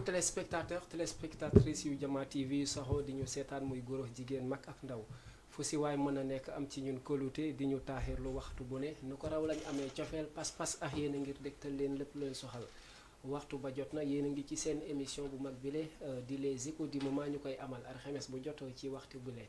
mbokku téléspectatrices yu Jama TV yu saxoo di ñu seetaan muy góor ak jigéen mag ak ndaw fu si waay mën a nekk am ci ñun kóolute di ñu taaxirlu waxtu bu ne nu ko raw lañ amee cofeel pas-pas ak yéen a ngir dégtal leen lépp leen soxal waxtu ba jot na yéen a ngi ci seen émission bu mag bile di les échos du moment ñu koy amal alxames bu jotoo ci waxtu bile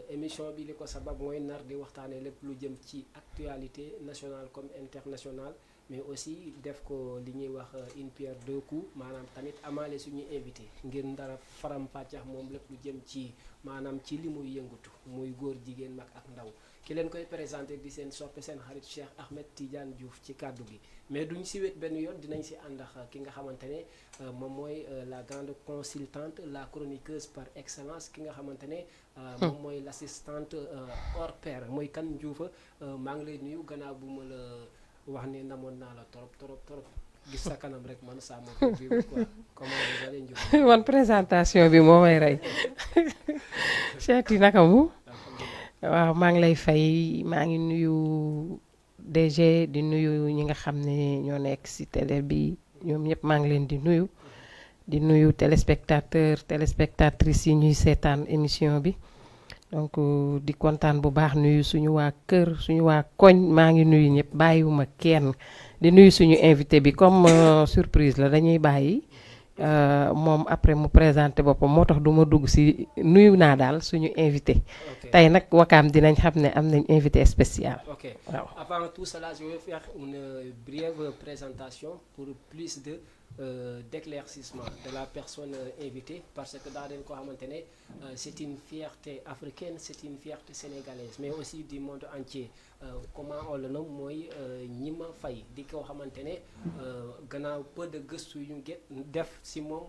émission bi li ko sabab mooy nar di waxtaanee lépp lu jëm ci actualité nationale comme internationale mais aussi def ko li ñuy wax une pierre deux coups maanaam tamit amaale suñuy invité ngir ndara faram fàccax moom lépp lu jëm ci maanaam ci li muy yëngatu muy góor jigéen mag ak ndaw ki leen koy présenté di seen soppe seen xarit Cheikh Ahmed Tidiane Diouf ci kàddu gi mais duñ si wet benn yoon dinañ si ànd ak ki nga xamante ne moom mooy la grande consultante la chroniqueuse par excellence ki nga xamante ne moom mooy l'assistante hors pair mooy kan Diouf maa ngi lay nuyu gannaaw bu ma la wax ne namoon naa la trop gis sa kanam rek man saa ma ko vivre quoi comment vous allez Diouf man présentation bi moo may rey Cheikh yi naka mu waaw maa ngi lay fay maa ngi nuyu DG di nuyu ñi nga xam ne ñoo nekk ci télé bi ñoom ñëpp maa ngi leen di nuyu téléspectatrices yi ñuy seetaan émission bi donc di kontaan bu baax nuyu suñu waa kër suñu waa koñ maa ngi nuyu ñëpp bàyyiwuma kenn di nuyu suñu invité bi comme surprise la dañuy bàyyi moom après mu présenté boppam moo tax du ma dugg ci nuyu naa daal suñu invité tey nag Wakaam dinañ xam ne am nañ invité spécial. Ok waaw avant tout cela je vais faire une brève présentation pour plus de d'éclaircissement de la personne invitée parce que daa den ko xamante ne c'est une fierté africaine c'est une fierté sénégalaise mais aussi du monde entier comment on le nomme mooy Gnima Faye di ko xamante ne gannaaw peu de gëstu yu ñu def ci moom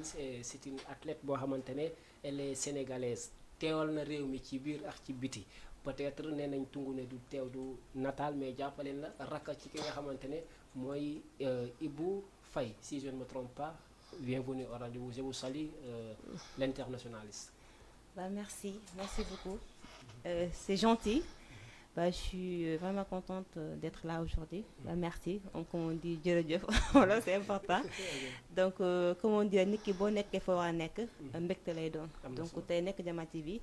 c'est une athlète boo xamante ne elle est sénégalaise teewal na réew mi ci biir ak ci biti peut-être nee nañ tungu ne du teew du nataal mais jàppaleen la rakka ci ki nga xamante ne mooy Ibou Faye si je ne me trompe pas bienvenue au rendez-vous je vous salue l'internationaliste. Bah merci beaucoup c'est gentil. Bah, je suis vraiment contente d'être là aujourd'hui. Bah, merci. Donc, comme on dit, jërëjëf voilà c'est important. Donc comme on dit nit ki boo nekkee fa war a nekk mbégte lay doon. Donc tey nekk Jama TV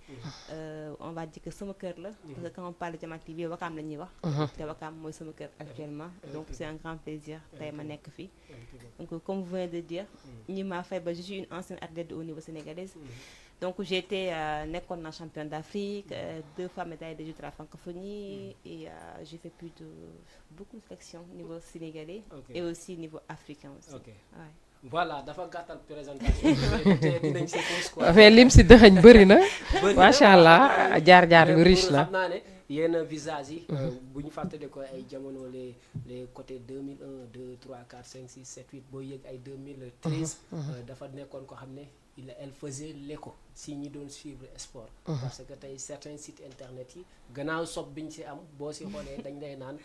on va dire que sama kër la. Parce que quand on parle de Jama TV Wakaam la ñuy wax. te Wakaam mooy sama kër actuellement. Donc c'est un grand plaisir tey ma nekk fii. Donc comme vous venez de dire Gnima Faye ba je suis une ancienne athlète de haut niveau sénégalaise. Donc j'ai été nekkoon na championne d'Afrique 2 fois médaille de Jeux de la francophonie et j'ai fait beaucoup de sélections au niveau sénégalais et aussi niveau africain aussi. Ok. Ouais. Voilà dafa gàttal présentation dinañ séquence quoi. mais lim si dëxëñ bëri na macha allah jaar-jaar yu riche la. xam naa ne yenn visage yi bu ñu fàttali ko ay jamono les côtés 2001 2 3 4 5 6 7 8 boo yëg ay 2013 dafa nekkoon ko xam ne elle faisait l'écho si ñi doon suivre sport parce que tey certains sites internet yi gannaaw sob biñ si am boo si xoolee dañ lay naan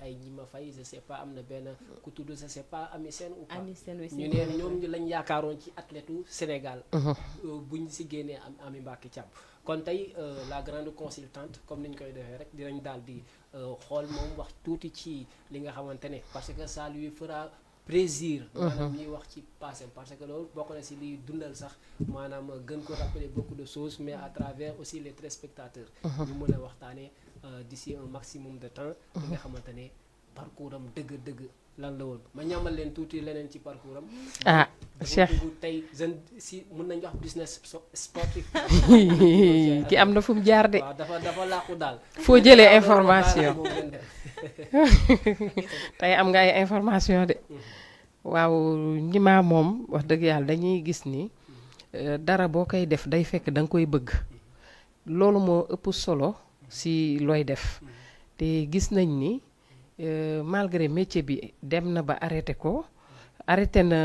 ay Gnima Faye je sais pas am na benn ku tudd je sais pas Ami Sène ou pas ñu ne ñoom lañ yaakaaroon ci athlète u Sénégal buñ si génnee am Ami Mbacké Thiam kon tey la grande consultante comme niñ koy defee rek dinañ daal di xool moom wax tuuti ci li nga xamante ne parce que ça lui fera plaisir maanaam ñuy wax ci passé parce que loolu bokk na si liy dundal sax maanaam gën ko rappeler beaucoup de choses mais à travers aussi les téléspectateurs ñu mën a waxtaanee d'ici un maximum de temps li nga xamante ne parcours am dëgg lan la woon ma ñamal leen tuuti leneen ci parcours am Cheikh tey jeune si mën nañu wax business sportif ki am na fu mu jaar de waaw dafa làqu daal foo jëlee information tey am nga ay information de waaw Gnima moom wax dëgg yàlla dañuy gis ni dara boo koy def day fekk da nga koy bëgg loolu moo ëpp solo si looy def te gis nañ ni malgré métier bi dem na ba arrêté na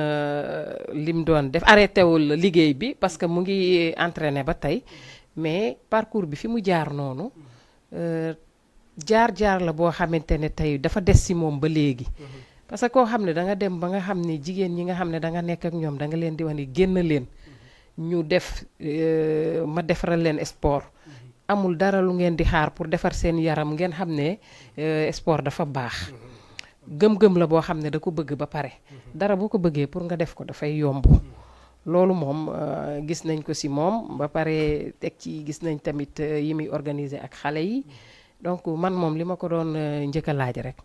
lim doon def arrêté wul liggéey bi parce que mu ngi entraîné ba tey mais parcours bi fi mu jaar noonu jaar la boo xamante ne tey dafa des si moom ba léegi parce que koo xam ne da nga dem ba nga xam ne jigéen ñi nga xam ne da nga nekk ak ñoom da nga leen di wax ni génn leen ñu def ma defaral leen sport amul dara lu ngeen di xaar pour defar seen yaram ngeen xam ne sport dafa baax gëm-gëm la boo xam ne da ko bëgg ba pare dara boo ko bëggee pour nga def ko dafay yomb loolu moom gis nañ ko ci moom ba pare teg ci gis nañ tamit yi muy organiser ak xale yi donc man moom li ma ko doon njëkk a laaj rek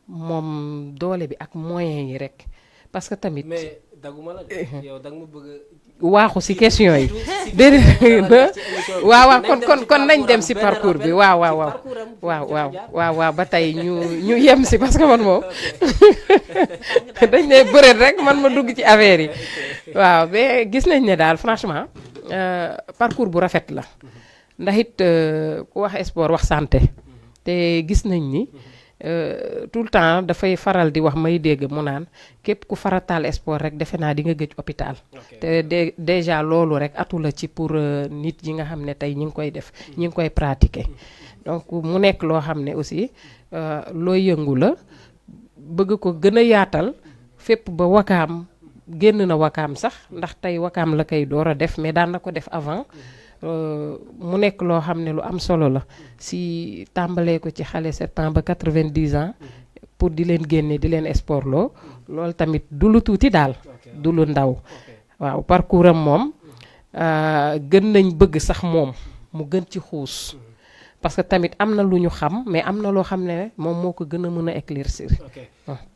moom doole bi ak moyen yi rek parce que tamit mais daguma la de yow dag ma bëgg waaxu ci question yi déedéet waaw kon nañ dem ci parcours bi waaw ba tey ñu yem ci parce que man moom dañ ne bëreet rek man ma dugg ci affaire yi waaw mais gis nañ ne daal franchement parcours bu rafet la ndax it ku wax sport wax santé te gis nañ ni tout le temps dafay faral di wax may dégg mu naan képp ku farataal sport rek defe naa di nga gëj hôpital te déjà loolu rek atu la ci pour nit yi nga xam ne tey ñi ngi koy def ñi ngi koy pratiquer donc mu nekk loo xam ne aussi looy yëngu la bëgg ko gën a yaatal fépp ba Wakaam génn na Wakaam sax ndax tey Wakaam la koy door a def mais daan na ko def avant mu nekk loo xam ne lu am solo la si tàmbalee ko ci xale 7 ans ba 90 ans pour di leen génne di leen sport loo loolu tamit du lu tuuti daal du lu ndaw waaw parcours am moom gën nañ bëgg sax moom mu gën ci xuus parce que tamit am na lu ñu xam mais am na loo xam ne moom moo ko gën a mën a éclaircir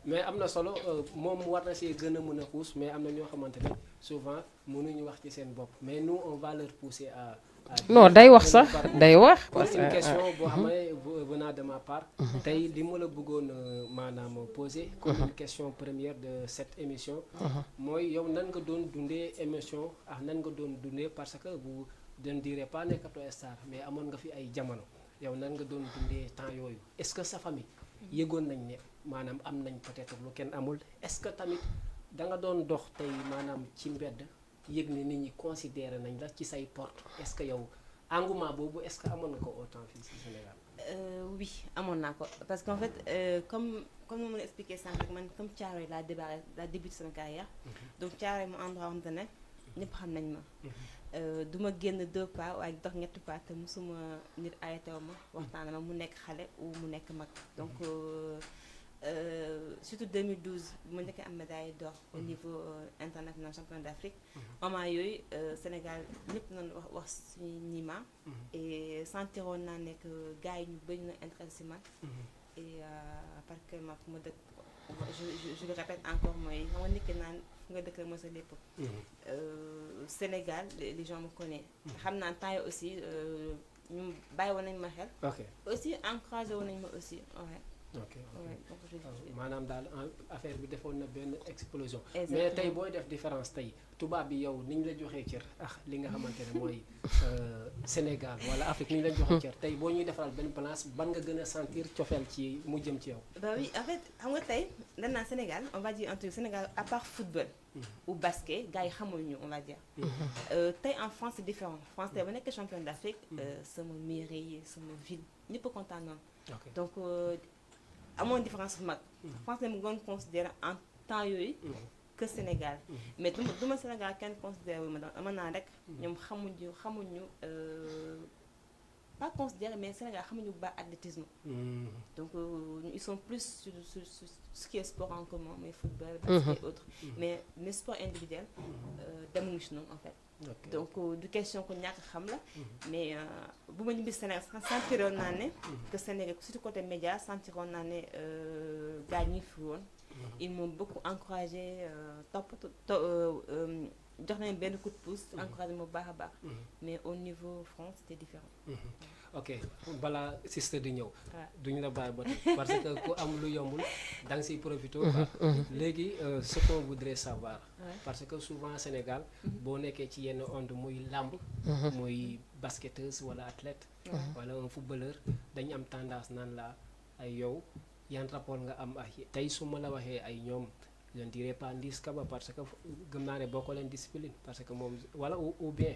mais am na solo moom war na see gën a mën a xuus mais am na ñoo xamante ne souvent mënuñu wax ci seen bopp mais nous on va leur pousser à non day wax sax day wax parce que une question boo xam ne venant de ma part tey li ma la bëggoon maanaam poser comme une question première de cette émission mooy yow nan nga doon dundee émission nan nga doon dundee parce que vous ne direz pas nekkatoo star mais amoon nga fi ay jamono yow nan nga doon dundee temps yooyu est-ce que sa famille yëgoon nañ ne maanaam am nañ peut-être lu kenn amul est-ce que tamit da nga doon dox tey maanaam ci mbedd yëg ne nit ñi considéré nañ la ci say porte est-ce que yow engouement boobu est-ce que amoon nga ko autant fii ci Sénégal oui amoon naa ko parce qu'en fait comme ma la expliqué sànq rek man comme Thiaroye laa débuté sama carrière donc Thiaroye mu endroit xamante ne ñëpp xam nañ ma du ma génn 2 pas waaye dox 3 pas te musuma nit arrêté wu ma waxtaan ma mu nekk xale ou mu nekk mag donc surtout 2012 bu ma njëkkee am médaille d'or au niveau international championnat d'Afrique moment yooyu Sénégal ñëpp nañu wax suñu niima et sentiroon naa nekk gars yi ñu bëri na intéressé man et particulièrement fu ma dëkk je le répète encore mooy xam nga nit ki naan fu nga dëkk mooy sa lépp Sénégal les gens me connaissent xam naa temps yi aussi ñu bàyyi woon nañ ma xel aussi encouragé woon nañ ma aussi maanaam daal affaire bi defoon na benn explosion mais tey booy def différence tey tubaab bi yow ni ñu la joxee cër li nga xamante ne mooy Sénégal wala Afrique ni ñu la joxee cër tey boo ñuy defaral benn place ban nga gën a sentir cofeel ci mu jëm ci yow bah oui en fait xam nga tey dañ naan Sénégal on va dire un truc Sénégal à part football ou basket gars yi xamuñu on va dire tey en France c'est différent France tey ba nekk champion d'Afrique sama mairie sama ville ñëpp a kontaan noonu donc amoon différence bu mag France la mu gën considéré en temps yooyu que Sénégal mais du ma Sénégal kenn considéré wu ma dama naan rek ñoom xamuñu pas considéré mais Sénégal xamuñu bu baax athlétisme donc ils sont plus sur ce qui est sport en commun mais football basket et autres mais les sports individuels demuñu si noonu en fait donc du question ko ñàkk xam la mais bu ma ñibbi Sénégal sentiroon naa ne que Sénégal surtout côté média sentiroon naa ne gars ñi fi woon ils m'ont beaucoup encouragé jox nañ benn coup de pouce encouragé ma bu baax a baax mais au niveau France c'était différent ok balaa sister di ñëw duñu la bàyyi ba parce que ku am lu yombul da nga siy profité léegi ce qu'on voudrait savoir parce que souvent Sénégal boo nekkee ci yenn onde muy làmb muy basketteuse wala athlète wala un footballeur dañu am tendance naan la ay yow yan rapport nga am ak tey su ma la waxee ay ñoom je ne dirais pas Ndiss Kaba parce que gëm naa ne bokkoo leen discipline parce que moom wala ou bien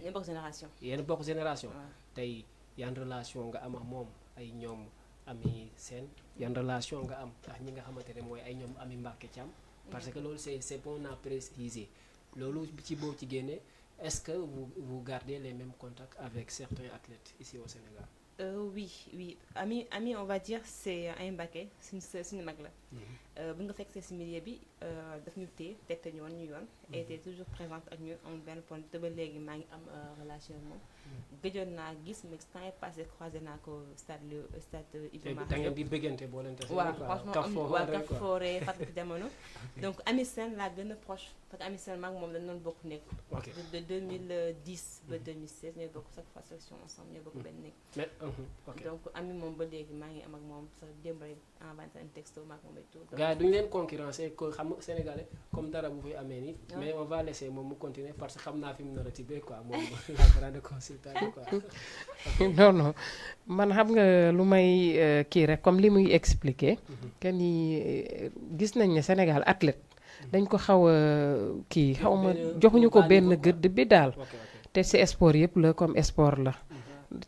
yéen bokk génération tey yan relation nga am ak moom ay ñoom Ami Sène yan relation nga am ak ñi nga xamante ne mooy ay ñoom Ami Mbacké Thiam parce que loolu c'est bon à préciser loolu ci boo ci génnee est-ce que vous gardez les mêmes contacts avec certains athlètes ici au Sénégal oui Ami on va dire c'est Ami Mbacké suñu mag la bu nga fekk si milieu bi daf ñu téye tette ñu woon ñu yoon et était toujours présente ak ñu am benn point te ba léegi maa ngi am relation moom gëjoon naa gis mais temps est passé croisé naa ko stade Iba Mar da ngeen di bëggante boo leen tasee. waaw franchement waaw kaf fooree fàttali jamono donc Ami Sène laa gën a proche parce que Ami Sène maa ngi moom dañu doon bokk nekk de 2010 ba 2016 ñooy bokk chaque fois section ensemble ñooy bokk benn nekk donc Ami moom ba léegi maa ngi am ak moom sax démb rek envoyé un texto maak moom et tout gars yi duñu leen concurrencer ko xam nga sénégalais comme dara bu fi amee nii mais on va laisser moom mu continuer parce que xam naa fi mu nar a tibbee quoi moom la grande consultante quoi. non man xam nga lu may kii rek comme li muy expliquer que ni gis nañ ne Sénégal athlète dañ ko xaw a kii xaw ma joxuñu ko benn gëdd bi daal te ci sport yëpp la comme sport la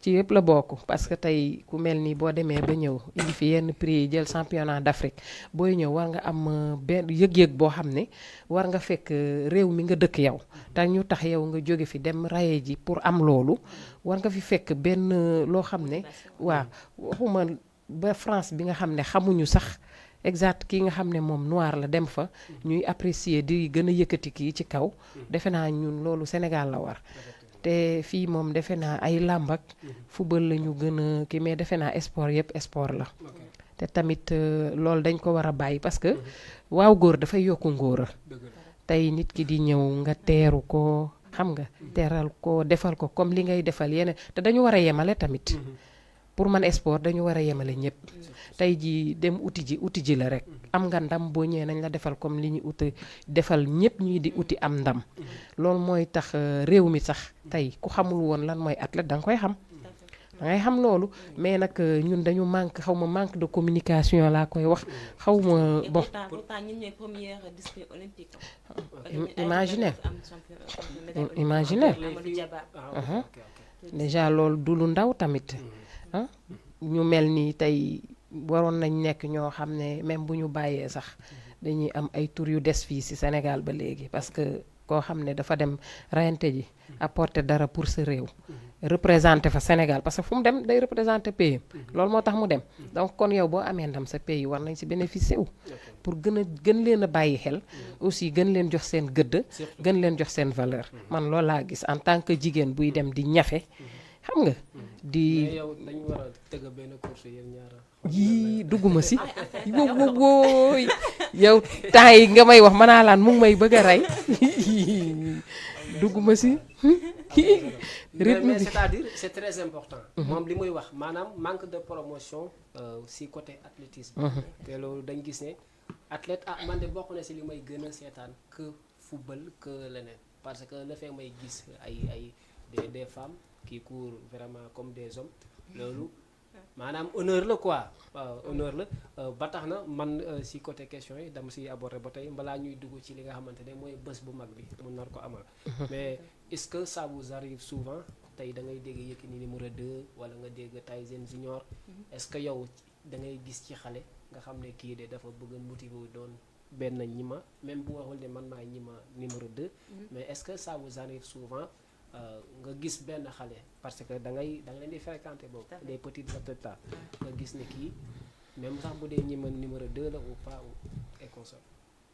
ci yëpp la bokk parce que tey ku mel ni boo demee ba ñëw indi fi yenn prix yi jël championnat d'Afrique booy ñëw war nga am benn yëg-yëg boo xam ne war nga fekk réew mi nga dëkk yow te ñu tax yow nga jóge fi dem raye ji pour am loolu war nga fi fekk benn loo xam ne waaw waxuma ba France bi nga xam ne xamuñu sax exact kii nga xam ne moom noir la dem fa ñuy apprécier di gën a yëkkati kii ci kaw defe naa ñun loolu Sénégal la war te fii moom defe naa ay làmb ak football la ñu gën a kii mais defe naa sport yëpp sport la te tamit loolu dañ ko war a bàyyi parce que waaw góor dafay yokku ngóora tey nit ki di ñëw nga teeru ko xam nga teeral ko defal ko comme li ngay defal yeneen te dañu war a yemale tamit pour man sport dañu war a yemale ñëpp tey ji dem uti ji la rek am nga ndam boo ñëwee nañ la defal comme li ñu uti defal ñëpp ñuy di uti am ndam loolu mooy tax réew mi sax tey ku xamul woon lan mooy athlète da nga koy xam da ngay xam loolu mais nag ñun dañu manque de communication laa koy wax xaw ma bon. pourtant ñun ñooy première discipline olympique. imaginaire déjà loolu du lu ndaw tamit ñu mel ni tey waroon nañ nekk ñoo xam ne même bu ñu bàyyee sax dañuy am ay tur yu des fii ci Sénégal ba léegi parce que koo xam ne dafa dem rayante ji apporter dara pour sa réew représenter fa Sénégal parce que fu mu dem day représenter pays loolu moo tax mu dem donc kon yow boo amee ndam sa pays war nañ ci bénéficier wu pour gën leen a bàyyi xel aussi gën leen jox seen gëdd gën leen jox seen valeur man loolu laa gis en tant que jigéen buy dem di ñafe xam nga di yow dañu war a tëgg benn course yéen ñaar yii dugguma si wóoy yow temps yi nga may wax manaa laan mu ngi may bëgg a rey dugguma si rythme mais bi c'est-à-dire c'est très important moom li muy wax maanaam manque de promotion si côté athlétisme te loolu dañ gis ne athlète man de bokk na si li may gën a seetaan que football que leneen parce que le fait may gis ay des femmes qui courent vraiment comme des hommes loolu maanaam honneur la quoi waaw honneur la ba tax na man si côté question yi dama si aborder ba tey balaa ñuy dugg ci li nga xamante ne mooy bés bu mag bi mu nar ko amal mais est-ce que ça vous arrive souvent tey da ngay dégg Yékini numéro 2 wala nga dégg Tyson Junior est-ce que yow da ngay gis ci xale nga xam ne kii de dafa bëgg a motiver wu doon benn ñima même bu waxul ne man maay ñima numéro 2 mais est-ce que ça vous arrive souvent nga gis benn xale parce que da ngay leen di fréquenter boobu des petites athlètes nga gis ne kii même sax bu dee ñima numéro 2 la ou pas et consort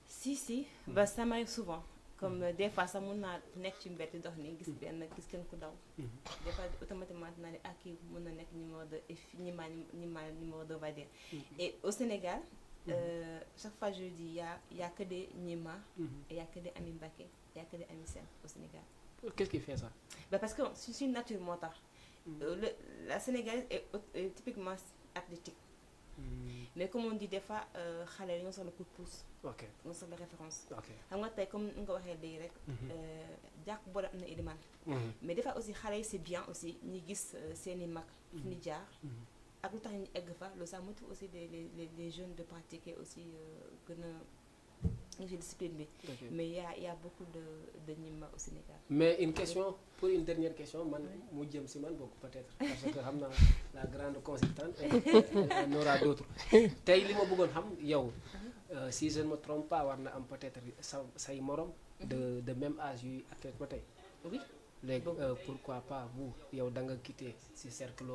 si ba ça m'arrive souvent comme des fois sax mun naa nekk ci mbedd dox ni gis kenn ku daw des fois automatiquement dinaa ne kii mën na nekk numéro 2 et ñima numéro 2 va dire et au Sénégal chaque fois je dis y a que des ñima et y a que des Ami Mbacké y a que des Ami Sène au Sénégal. Qu'est-ce qui fait ça? Parce que c'est une nature moo tax la Sénégalaise est typiquement athlétique mais comme on dit des fois xale yi ñoo soxla coup de pouce ñoo soxla référence xam nga tey comme nga waxee léegi rek jàkk boole am na iliman mais des fois aussi xale yi c'est bien aussi ñi gis seeni mag fu ñu jaar ak lu tax ñu egg fa loolu ça motive aussi les jeunes de pratiquer aussi gën a discipline bi mais y a beaucoup de ñima au Sénégal. Mais une dernière question man mu jëm si man bokk peut-être parce que xam naa la grande consultante elle aura d'autres tey li ma bëggoon xam yow si je ne me trompe pas war na am peut-être say morom de même âge yuy athlète ba tey oui léegi pourquoi pas vous yow da nga quitter si cercle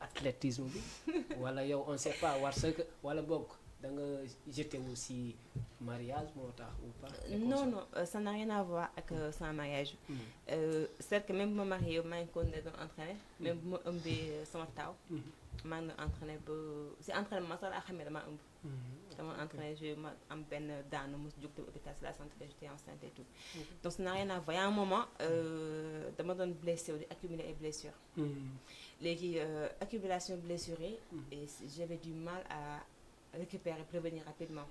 athlétisme bi wala yow on sait pas war que wala bokk da nga jeté aussi mariage moo tax ou pas. Non, non, ça n'a rien à voir avec son mariage. C'est que même bu ma mariée maa ngi continué doon entraîner même bu ma ëmbee sama taaw. maa ngi doon entraîné ba si entraînement sax laa xamee dama ëmb. dama entraîné je ma am benn daanu mos jóg dem hôpital c'est la santé que j'étais enceinte et tout. Donc ça n'a rien à voir. Il y a un moment dama doon blessé wu di accumuler ay blessures. léegi accumulation blessures yi. et j'avais du mal à récupérer prévenir rapidement.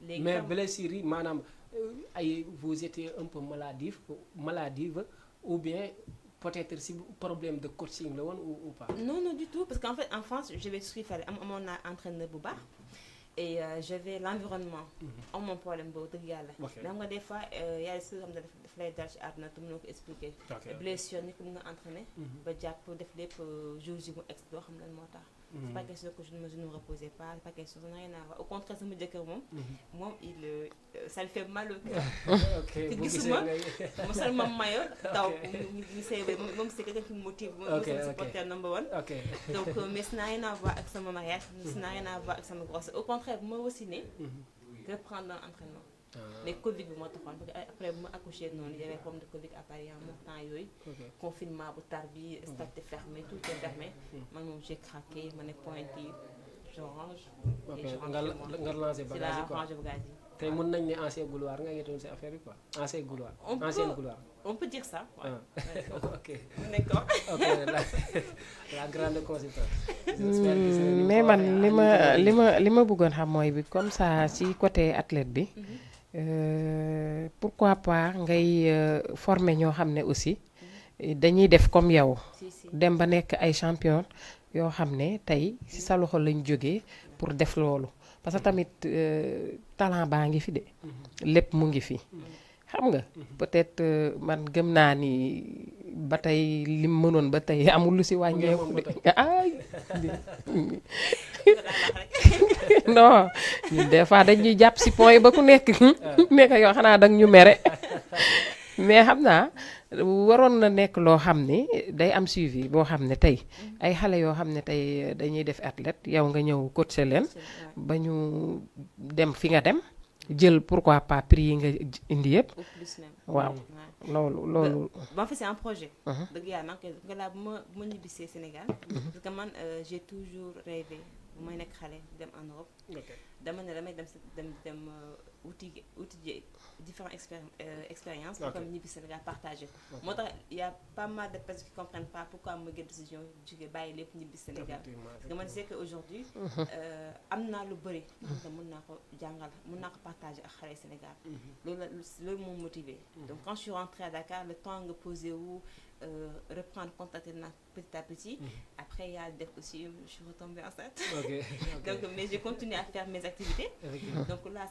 léegi mais blessures yi maanaam ay vous étiez un peu maladive ou bien peut-être si problème de coaching la woon ou pas. Non, non du tout parce qu'en fait en France j'avais tout ce qu'il fallait amoon naa entraîneur bu baax. et j'avais l'environnement. amoon problème boobu dëgg yàlla. mais xam nga des fois y a des choses xam ne daf lay dal ci àdduna te mënoo ko expliquer. blessure ni ko mën nga entraîner. ba jàpp def lépp jours yi mu ex doo xam lan moo tax. c'est pas question que je ne me reposais pas, c'est pas question, ça n'a rien à voir. Au contraire sama jëkkër moom. moom il ça lui fait mal au cœur. ok te gisuma ma sol ma mayo taw ñu sëy moom c'est quelqu'un qui me motive. moom sama supporter number one. donc mais ça n'a rien à voir ak sama mariage. ça n'a rien à voir ak sama grossesse. Au contraire bu ma wasiné reprendre l'entraînement. mais Covid bi moo taxoon parce que après bu ma accouché noonu y avait problème de Covid à Paris en même temps yooyu. confinement bu tar bi stade est fermé tout est fermé. man moom j'ai craqué ma ne point yi je range. ok nga lancé bagage yi quoi c'est la range bagage yi. tey mën nañ ne ancien gloire nga yetoon si affaire yi quoi ancien gloire. ancienne gloire. on peut dire ça. Ouais. ok d'accord. ok la grande consultante. mais man li ma bëggoon xam mooy bi comme ça ci côté athlète bi. Pourquoi pas ngay former ñoo xam ne aussi dañuy def comme yow dem ba nekk ay champion yoo xam ne tey ci sa loxo lañ jógee pour def loolu parce que tamit talent baa ngi fi de lépp mu ngi fi xam nga peut-être man gëm naa ni ba tey lim mënoon ba tey amul lu ci wàññeeku de ay non ñun des fois dañuy jàpp ci point yi ba ku nekk nekk yoo xanaa danga ñu mere mais xam naa waroon na nekk loo xam ne day am suivi boo xam ne tey ay xale yoo xam ne tey dañuy def athlète yow nga ñëw coacher leen ba ñu dem fi nga dem jël pourquoi pas prix yi nga indi yëpp waaw loolu en fait c'est un projet dëgg yàlla maa ngi koy laa bu ma ñibbisee Sénégal parce que man j'ai toujours rêvé bu may nekk xale dem en Europe dama ne damay dem wuti ji différentes expériences comme ñibbi Sénégal partagé ko moo tax y a pas mal de personnes qui comprennent pas pourquoi ma jël décision jóge bàyyi lépp ñibbi Sénégal parce que man c'est que aujourd'hui am naa lu bëri xam nga mën naa ko jàngal mën naa ko partagé ak xale Sénégal loolu moo motivé donc quand je suis rentrée à Dakar le temps nga posé wu reprendre contact na petit à petit après y a def aussi je suis retombée enceinte donc mais j'ai continué à faire mes activités donc là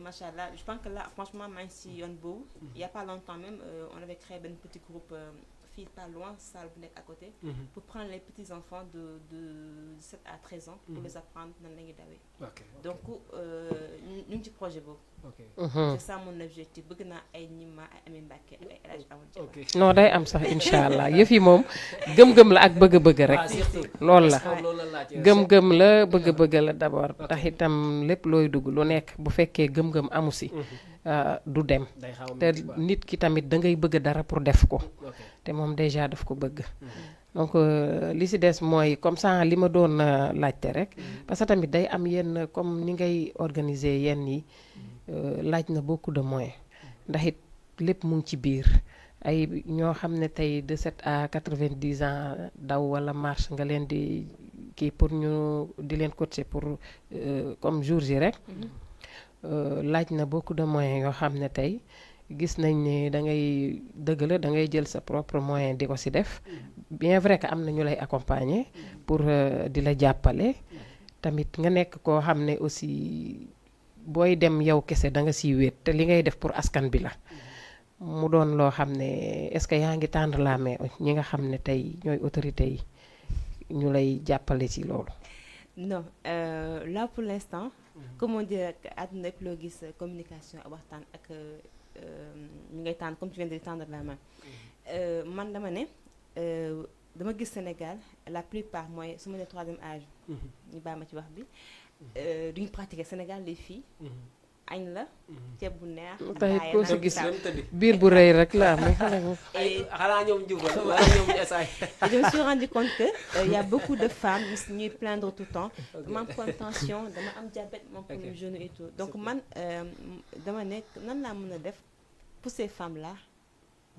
machallah je pense que là franchement maa ngi si yoon boobu il y a pas longtemps même on avait créé benn petit groupe fii pas loin salle bu nekk à côté pour prendre les petits enfants de 7 à 13 ans pour les apprendre nan la ñuy dawee donc ñu ngi ci projet boobu c'est ça mon objectif bëgg naa ay ñima ay Amy Mbacké ak ay El Hadj Amadou non day am sax incha allah yëf yi moom gëm-gëm la ak bëgg-bëgg rek loolu la gëm-gëm la bëgg-bëgg la d'abord tax itam lépp looy dugg lu nekk bu fekkee gëm-gëm amu si du dem te nit ki tamit da ngay bëgg dara pour def ko te moom déjà daf ko bëgg donc li ci des mooy comme ça li ma doon laajte rek parce que tamit day am yenn comme ni ngay organiser yenn yi laaj na beaucoup de moyens ndax it lépp mu ngi ci biir ay ñoo xam ne tey de 7 à 90 ans daw wala marche nga leen di kii pour ñu di leen coacher pour comme jours yi rek laaj na beaucoup de moyens yoo xam ne tey gis nañ ne da ngay dëgg la da ngay jël sa propre moyen di ko ci def bien vrai que am na ñu lay accompagner pour di la jàppale tamit nga nekk koo xam ne aussi booy dem yow kese da nga siy wéet te li ngay def pour askan bi la mu doon loo xam ne est-ce que yaa ngi tendre la main ñi nga xam ne tey ñooy autorités yi ñu lay jàppale ci loolu. non là pour l'instant comme on dit àdduna lépp loo gis communication ak waxtaan ak ñu ngay tànn comme tu viens de tendre la main man dama ne dama gis Sénégal la plupart mooy su ma nee troisième âge ñu baal ma ci wax bi duñu pratiquer Sénégal les filles añ la ceeb bu neex tey ataaya koo si naan gis ataaya. biir bu rëy rek la am xale bu xanaa ñoom Diouf wala ñoom Esaay. Et je me suis rendu compte que il y a beaucoup de femmes ñuy plaindre tout le temps dama am tension dama am diabète mon problème genou et tout donc man dama nekk nan laa mën a def pour ces femmes là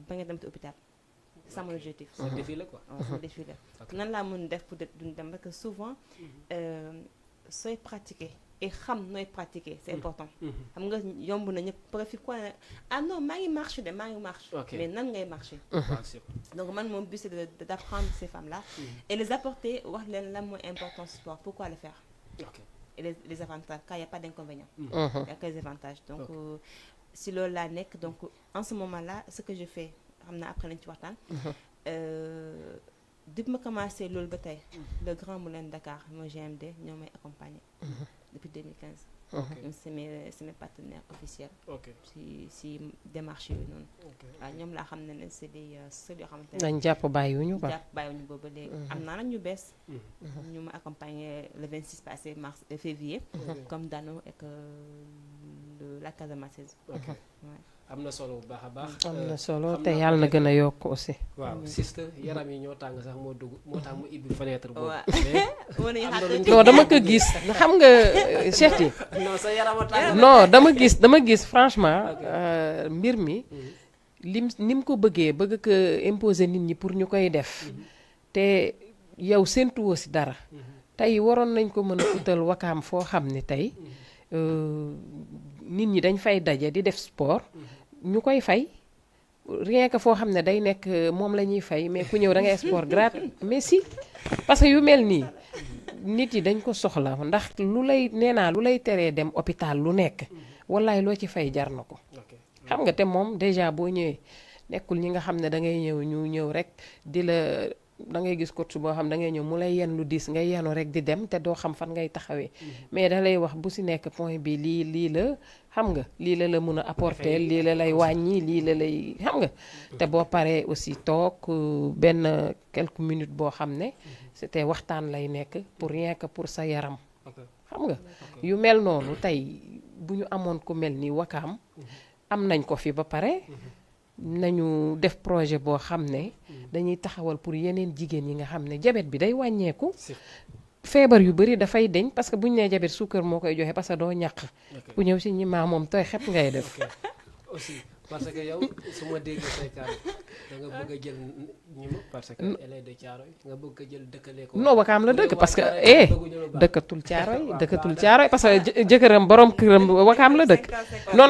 ba nga dem ci hôpital c'est ça mon objectif. C'est défi la quoi. waaw c'est défi la nan laa mën a def pour duñ dem parce que souvent sooy pratiquer et xam nooy pratiquer c'est important. xam nga yomb na ñëpp profil quoi ah non maa ngi marché de maa ngi marché. mais nan ngay marché. donc man mon but c'est d'apprendre ces femmes là. et les apporter wax leen lan mooy importance sport pourquoi le faire. et les avantages car y a pas d'inconvénient. y a que les avantages donc si loolu laa nekk donc en ce moment là ce que je fais xam naa après lañ ci waxtaan. depuis ma commencé loolu ba tey le Grand Moulin de Dakar mooy GMD ñoo may accompagner. depuis 2015. donc c'est mes partenaires officiels. si démarche yooyu noonu. waaw ñoom laa xam ne c'est des seuls yoo xamante ne. dañ jàpp bàyyiwuñu ba. jàpp bàyyiwuñu boobu ba léegi. am naa nag ñu bees. ñu ma accompagner le 26 passé février. comme Dano ak la Casamance. am na solo bu baax a baax. am na solo te yàlla na gën a yokk aussi. waaw sister yaram yi ñoo tàng sax moo dugg moo tax mu ibbi fenêtre boobu. non dama ko gis xam nga Cheikh yi. non sa yaram a tàng. non dama gis franchement mbir mi ni mu ko bëggee bëgg ko imposer nit ñi pour ñu koy def te yow séentuwoo si dara tey waroon nañ ko mën a utal wakaam foo xam ne tey nit ñi dañ fay daje di def sport. ñu koy fay rien que foo xam ne day nekk moom la ñuy fay mais ku ñëw da ngay sport gratuit mais si parce que yu mel nii nit yi dañ ko soxla ndax lu lay nee naa lu lay teree dem hôpital lu nekk wallaay loo ci fay jar na ko. xam nga te moom déjà boo ñëwee nekkul ñi nga xam ne da ngay ñëw ñu ñëw rek di la da ngay gis coach boo xam da ngay ñëw mu lay yen lu diis ngay yenu rek di dem te doo xam fan ngay taxawee mais da lay wax bu si nekk point bi lii la xam nga lii la mun a apporter lii la lay wàññi lii la lay xam nga te boo paree aussi toog benn quelques minutes boo xam ne c'était waxtaan lay nekk pour rien que pour sa yaram xam nga yu mel noonu tey bu ñu amoon ku mel ni Wakaam am nañ ko fi ba pare nañu def projet boo xam ne dañuy taxawal pour yeneen jigéen yi nga xam ne diabète bi day wàññeeku feebar yu bari dafay deñ parce que bu ñu nee diabète suukar moo koy joxe parce que doo ñàq ku ñëw si ñi maa moom tooy xepp ngay def aussi parce que yow su ma déggee say kàddu da nga bëgg a jël ñi ma parce que elle est de Thiaroye nga bëgg a jël dëkkalee ko non Wakaam la dëkk parce que dëkkatul Thiaroye parce que jëkkëram borom këram Wakaam la dëkk non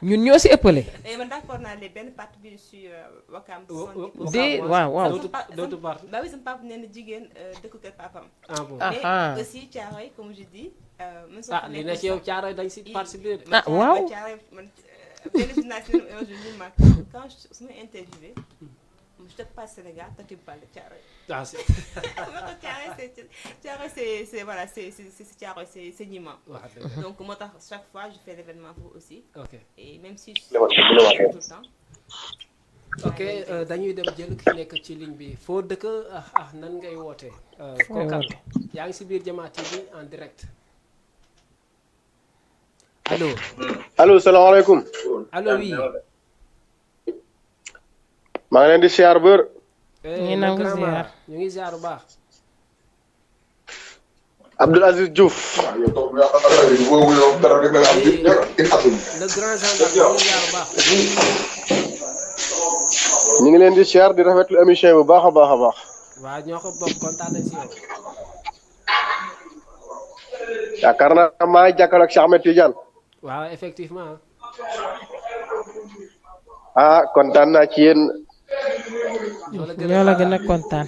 ñun ñoo si ëppale man d'accord naa les benn partie bi sur Wakaam waaw d'autres parties bah oui sama papa nee na jigéen dëkk kër papam ah mais aussi Thiaroye comme je dis li na ci yow Thiaroye dañ si participer waaw man benn journaliste un jour ñu mag quand su ma interviewé je te parle Sénégal toi tu me parles de Thiaroye. Ah c'est Thiaroye c'est voilà c'est Thiaroye c'est Niima. Donc moo tax chaque fois je fais l'événement pour aussi. OK. Et même si je suis tout le temps. OK dañuy dem jël ki nekk ci ligne bi foo dëkk nan ngay wootee. Kokal yaa ngi si biir Jama TV en direct. allo salaamaaleykum. allo oui. maa ngi leen di siyaar bër. ñu nangu ziar ñu ngi ziar bu baax. Abdoul Aziz Diouf. le grand gendarme ñu ngi ziar bu baax. ñu ngi leen di siyaar di rafetlu émission bu baax a baax a baax. waaw ñoo ko bokk kontaan nañ si yow. yaakaar naa maa ngi jàkkaarloo ak Cheikh Ahmed Tidiane. waaw effectivement. kontaan naa ci yéen. ñoo la gën a kontaan.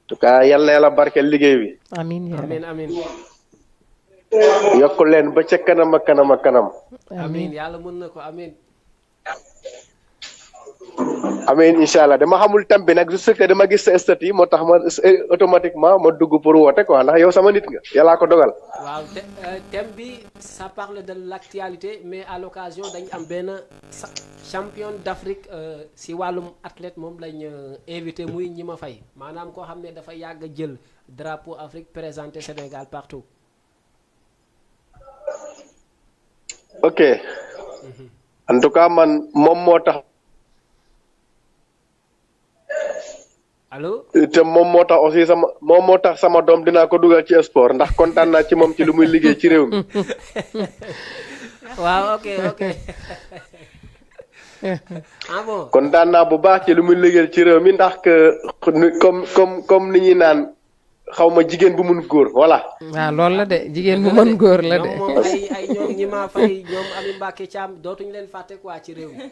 en tout cas yal na yàlla barkeel liggéey bi. amiin amiin yokk leen ba ca kanam ak kanam ak kanam. amiin yàlla mën na ko amiin. amiin incha allah dama xamul thème bi nag juste que dama gis sa statut yi moo tax ma automatiquement ma dugg pour woote quoi ndax yow sama nit nga yàllaa ko dogal. waaw thème bi ça parle de l'actualité mais à l'occasion dañ am benn champion d'Afrique si wàllum athlète moom lañ invité muy Gnima Faye maanaam koo xam ne dafa yàgg a jël drapeau Afrique présenté Sénégal partout. ok en tout cas man moom moo tax. allo. te moom moo tax aussi sama doom dinaa ko dugal ci sport ndax kontaan naa ci moom ci lu muy liggéey ci réew mi. waaw ok. ah bon. kontaan naa bu baax ci lu muy liggéey ci réew mi ndax que comme ni ñuy naan xaw ma jigéen bu mun góor voilà. waaw loolu la de jigéen bu mën góor la de. ñoom moom ay ñoom Gnima Faye ñoom Ami Mbacké Thiam dootuñu leen fàtte quoi ci réew mi.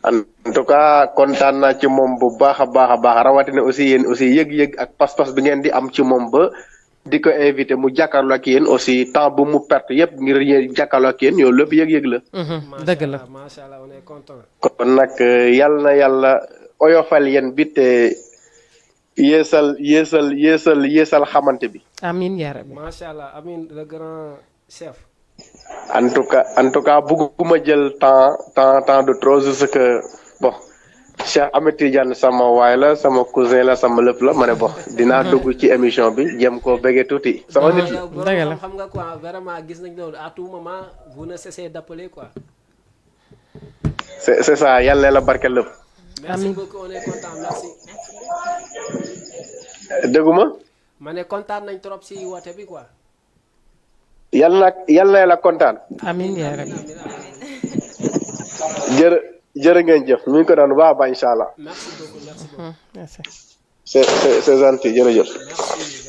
en tout cas kontaan naa ci moom bu baax a baax rawatina aussi yéen aussi yëg-yëg ak pas-pas bi ngeen di am ci moom ba di ko invité mu jàkkaarloo ak yéen aussi temps bu mu perte yëpp ngir yéen jàkkaarloo ak yéen yow lépp yëg-yëg la. dëgg la macha allah on est content. kon nag yal na yàlla oyofal yéen bi te yeesal xamante bi. amiin yaa rabbi. macha allah amiin le grand chef. en tout cas bëgguma jël temps de trop juste que bon Cheikh Ahmed Tidiane sama waay la sama cousin la sama lépp la ma ne bon dinaa dugg ci émission bi jëm koo bëggee tuuti sama nit la. dëgg la xam nga quoi vraiment gis nañ loolu à tout moment vous ne cessez d'appeler quoi. c'est ça yàlla na la barkeel lépp. merci beaucoup on est content merci. dëgguma. ma ne kontaan nañ trop si woote bi quoi. yàlla na la kontaan. amiin yaa rabbi. jërë ngeen jëf ñu ngi ko daan baax incha allah. merci beaucoup merci beaucoup. merci. c'est gentil jërëjëf. merci.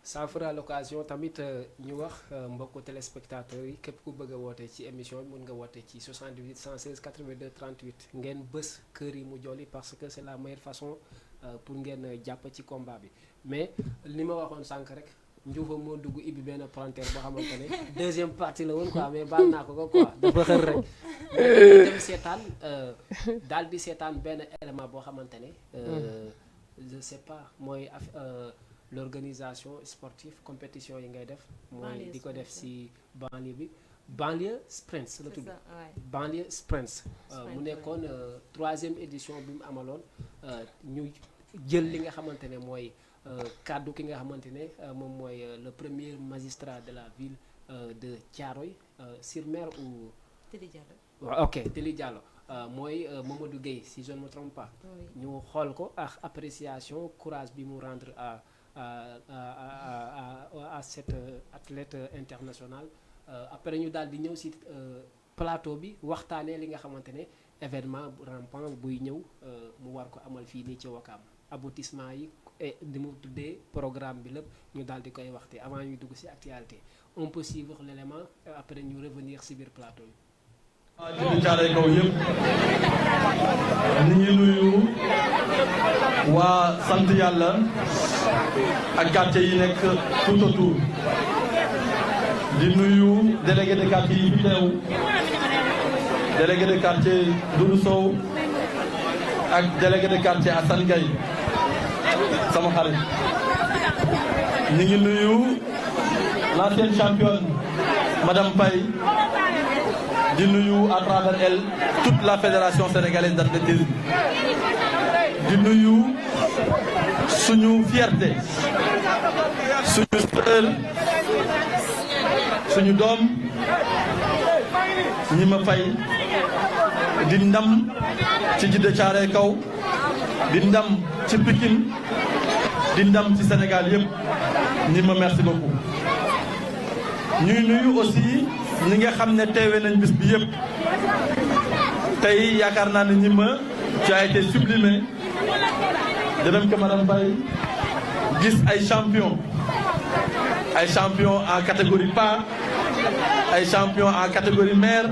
ça fera l'occasion tamit ñu wax mbokku téléspectateurs yi képp ku bëgg a woote ci émission bi mën nga woote ci 78 116 82 38 ngeen bës kër yi mu jolli parce que c'est la meilleure façon pour ngeen jàpp ci combat bi mais li ma waxoon sànq rek. Ndioufa moo dugg ibbi benn palanteer boo xamante ne deuxième partie la woon quoi mais baal naa ko quoi dafa xër rek mais dem seetaan daal di seetaan benn élément boo xamante ne je sais pas mooy l'organisation sportive compétition yi ngay def mooy di ko def ci banlieue bi banlieue sprints la tudd banlieue sprints mu nekkoon 3e édition bi mu amaloon ñu jël li nga xamante ne mooy kaddu ki nga xamante ne moom mooy le premier magistrat de la ville de Thiaroye sur Mer ou Télé Diallo. waaw ok Télé Diallo mooy Mamadou Gueye si je ne me trompe pas. ñu xool ko ak appréciation courage bi mu rendre à cette athlète internationale après ñu daal di ñëw si plateau bi waxtaanee li nga xamante ne événement rampant buy ñëw mu war ko amal fii nii ci Ouakam aboutissement yi. et di mu tuddee programme bi lépp ñu daal di koy waxte avant ñuy dugg ci actualité on peut suivre l'élément après ñu revenir ci biir plateau yi. waaw jërëjëf Thiaroye Kaw yëpp ñu ngi nuyu waa sant yàlla ak quartier yi nekk tout autour di nuyu délégué de quartier yi fi teew délégué de quartier Doudou Sow ak délégué de quartier Assane Gaye sama xarit ñu ngi nuyu l'ancienne championne Madame Paye di nuyu à travers elle toute la fédération sénégalaise d'athlétisme di nuyu suñu fierté suñu sœur suñu doom Gnima Faye di ndam ci Djiddah Thiaroye Kaw di ndam ci Pikine di ndam ci Sénégal yëpp Gnima merci beaucoup ñuy nuyu aussi ñi nga xam ne teewe nañ bis bi yëpp tey yaakaar naa ne Gnima tu as été sublimé de même que Madame Baye gis ay champion en catégorie pas ay champion en catégorie mère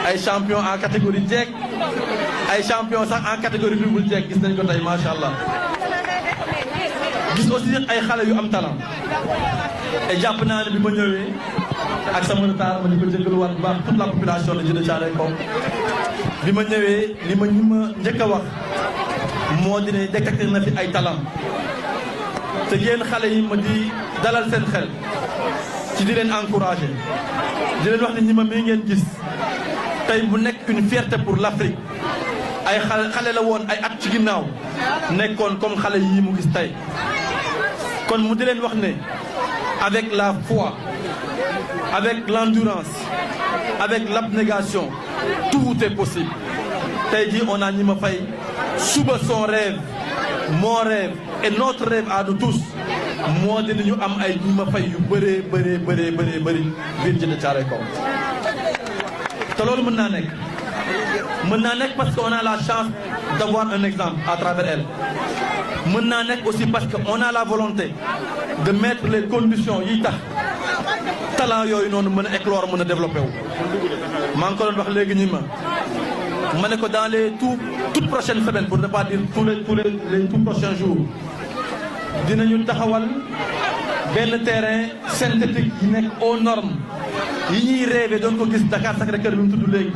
ay champion en catégorie jeeg ay champion sax en catégorie double jeeg gis nañ ko tey macha allah gis aussi ay xale yu am talent et jàpp naa ne bi ma ñëwee ak sama retard ma di ko jégaluwaat bu baax toute la population de Djeddah Thiaroye Kaw bi ma ñëwee li ma ñi ma njëkk a wax moo di ne détecté na fi ay talent te yéen xale yi ma di dalal seen xel ci di leen encouragé di leen wax ne ñi ma mii ngeen gis tey mu nekk une fierté pour l'Afrique ay xale la woon ay at ci ginnaaw nekkoon comme xale yii mu gis tey kon mu di leen wax ne avec la foi avec l'endurance avec l'abnégation tout est possible tey jii on a ñi ma fay suba son rêve mon rêve et notre rêve à nous tous moo di ñu am ay ñi ma fay yu bëree bëri biir Djeddah Thiaroye Kaw te loolu mën naa nekk parce que on a la chance d'avoir un exemple à travers elle mën naa nekk aussi parce que on a la volonté de mettre les conditions yi tax talent yooyu noonu mën a éclore mën a développer wu maa ngi ko doon wax léegi ñi ma ne ko dans les toutes prochaines semaines pour ne pas dire tous les tout prochains jours dinañu taxawal benn terrain synthétique yi nekk aux normes yi ñuy rêvé doon ko gis Dakar Sacré-Cœur bi mu tudd léegi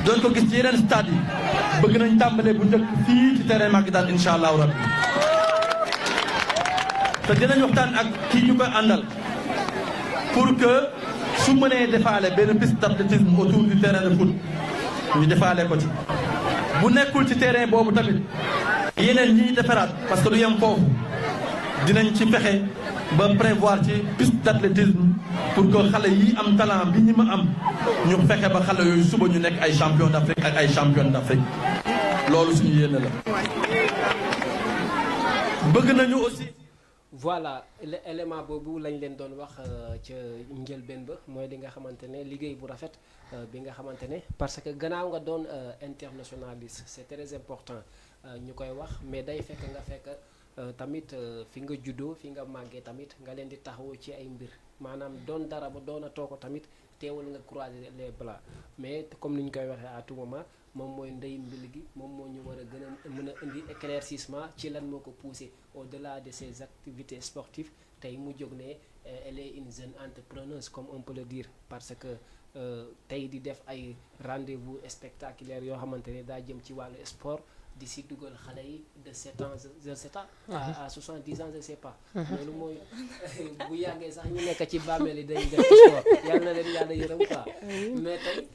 doon ko gis ci yeneen stade yi bëgg nañ tàmbalee bu njëkk fii ci terrain Maguidane incha allahu rabbi te dinañ waxtaan ak kii ñu koy àndal pour que su mënee defaale benn piste d'athlétisme autour du terrain de foot ñu defaale ko ci bu nekkul ci terrain boobu tamit yeneen ñiy defaraat parce que du yem foofu dinañ ci fexe ba prévoir ci piste d'athlétisme pour que xale yi am talent bi ñi ma am ñu fexe ba xale yooyu suba ñu nekk ay champion d'Afrique ak ay championne d'Afrique loolu suñu yéene la bëgg nañu aussi voilà élément boobu lañ leen doon wax ca njëlbeen ba mooy li nga xamante ne liggéey bu rafet bi nga xamante ne parce que gannaaw nga doon internationaliste c'est très important ñu koy wax mais day fekk nga fekk tamit fi nga juddoo fi nga màggee tamit nga leen di taxawu ci ay mbir maanaam doon dara ba doon a too ko tamit teewul nga croiser les bras mais comme ni ñu koy waxee à tout moment moom mooy ndey mbil gi moom moo ñu war a gën a mën a indi éclaircissement ci lan moo ko poussé au-delà de ses activités sportives tey mu jóg ne elle est une jeune entrepreneuse comme on peut le dire parce que tey di def ay rendez-vous spectaculaires yoo xamante ne daa jëm ci wàllu sport di si dugal xale yi de 7 ans je sais pas à 70 ans je sais pas loolu mooy bu yàggee sax ñu nekk ci bàmmeel yi dañuy def sport yàlla na leen yàlla yërëm quoi mais tey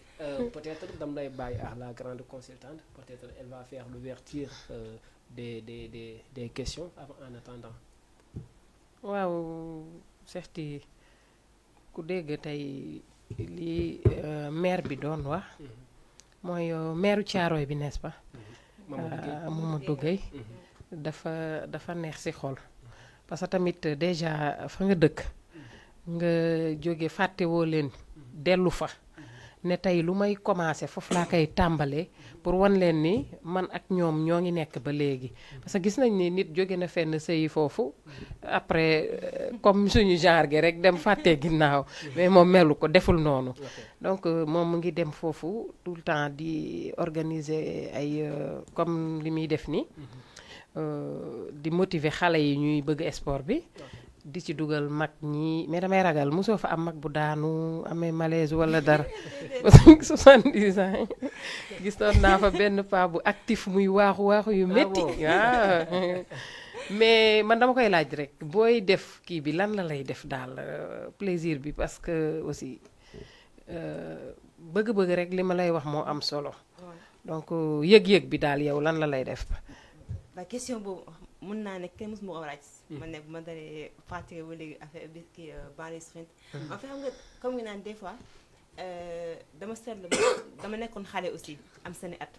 peut-être dam lay bàyyi à la grande consultante peut-être elle va faire l'ouverture des questions en attendant waaw Cheikh ku dégg tey li maire bi doon wax mooy maire Thiaroye bi n'est-ce pas Mamadou Gueye dafa neex ci xol parce que tamit déjà fa nga dëkk nga jóge fàttewoo leen dellu fa ne tey lu may commencer foofu laa koy tàmbalee pour wan leen ni man ak ñoom ñoo ngi nekk ba léegi parce que gis nañ ni nit jóge na fenn sëyi foofu après comme suñu genre gi rek dem fàttee ginnaaw mais moom melu ko deful noonu donc moom mu ngi dem foofu tout le temps di organiser ay comme li muy def ni di motiver xale yi ñuy bëgg sport bi di ci dugal mag ñi mais damay ragal mosoo fa am mag bu daanu amee malaise wala dara 70 ans gis naa fa benn paa bu actif muy waaxu yu métti waaw mais man dama koy laaj rek booy def kii bi lan la lay def daal plaisir bi parce que aussi bëgg-bëgg rek li ma lay wax moo am solo donc yëg-yëg bi daal yow lan la lay def ba question boobu mën naa ne kenn mës ma ko laaj man ne bu ma dalee pratiquer ba léegi affaire bi kii banlieue sprint en fait xam nga comme nga naan des fois dama seetlu dama nekkoon xale aussi am seeni at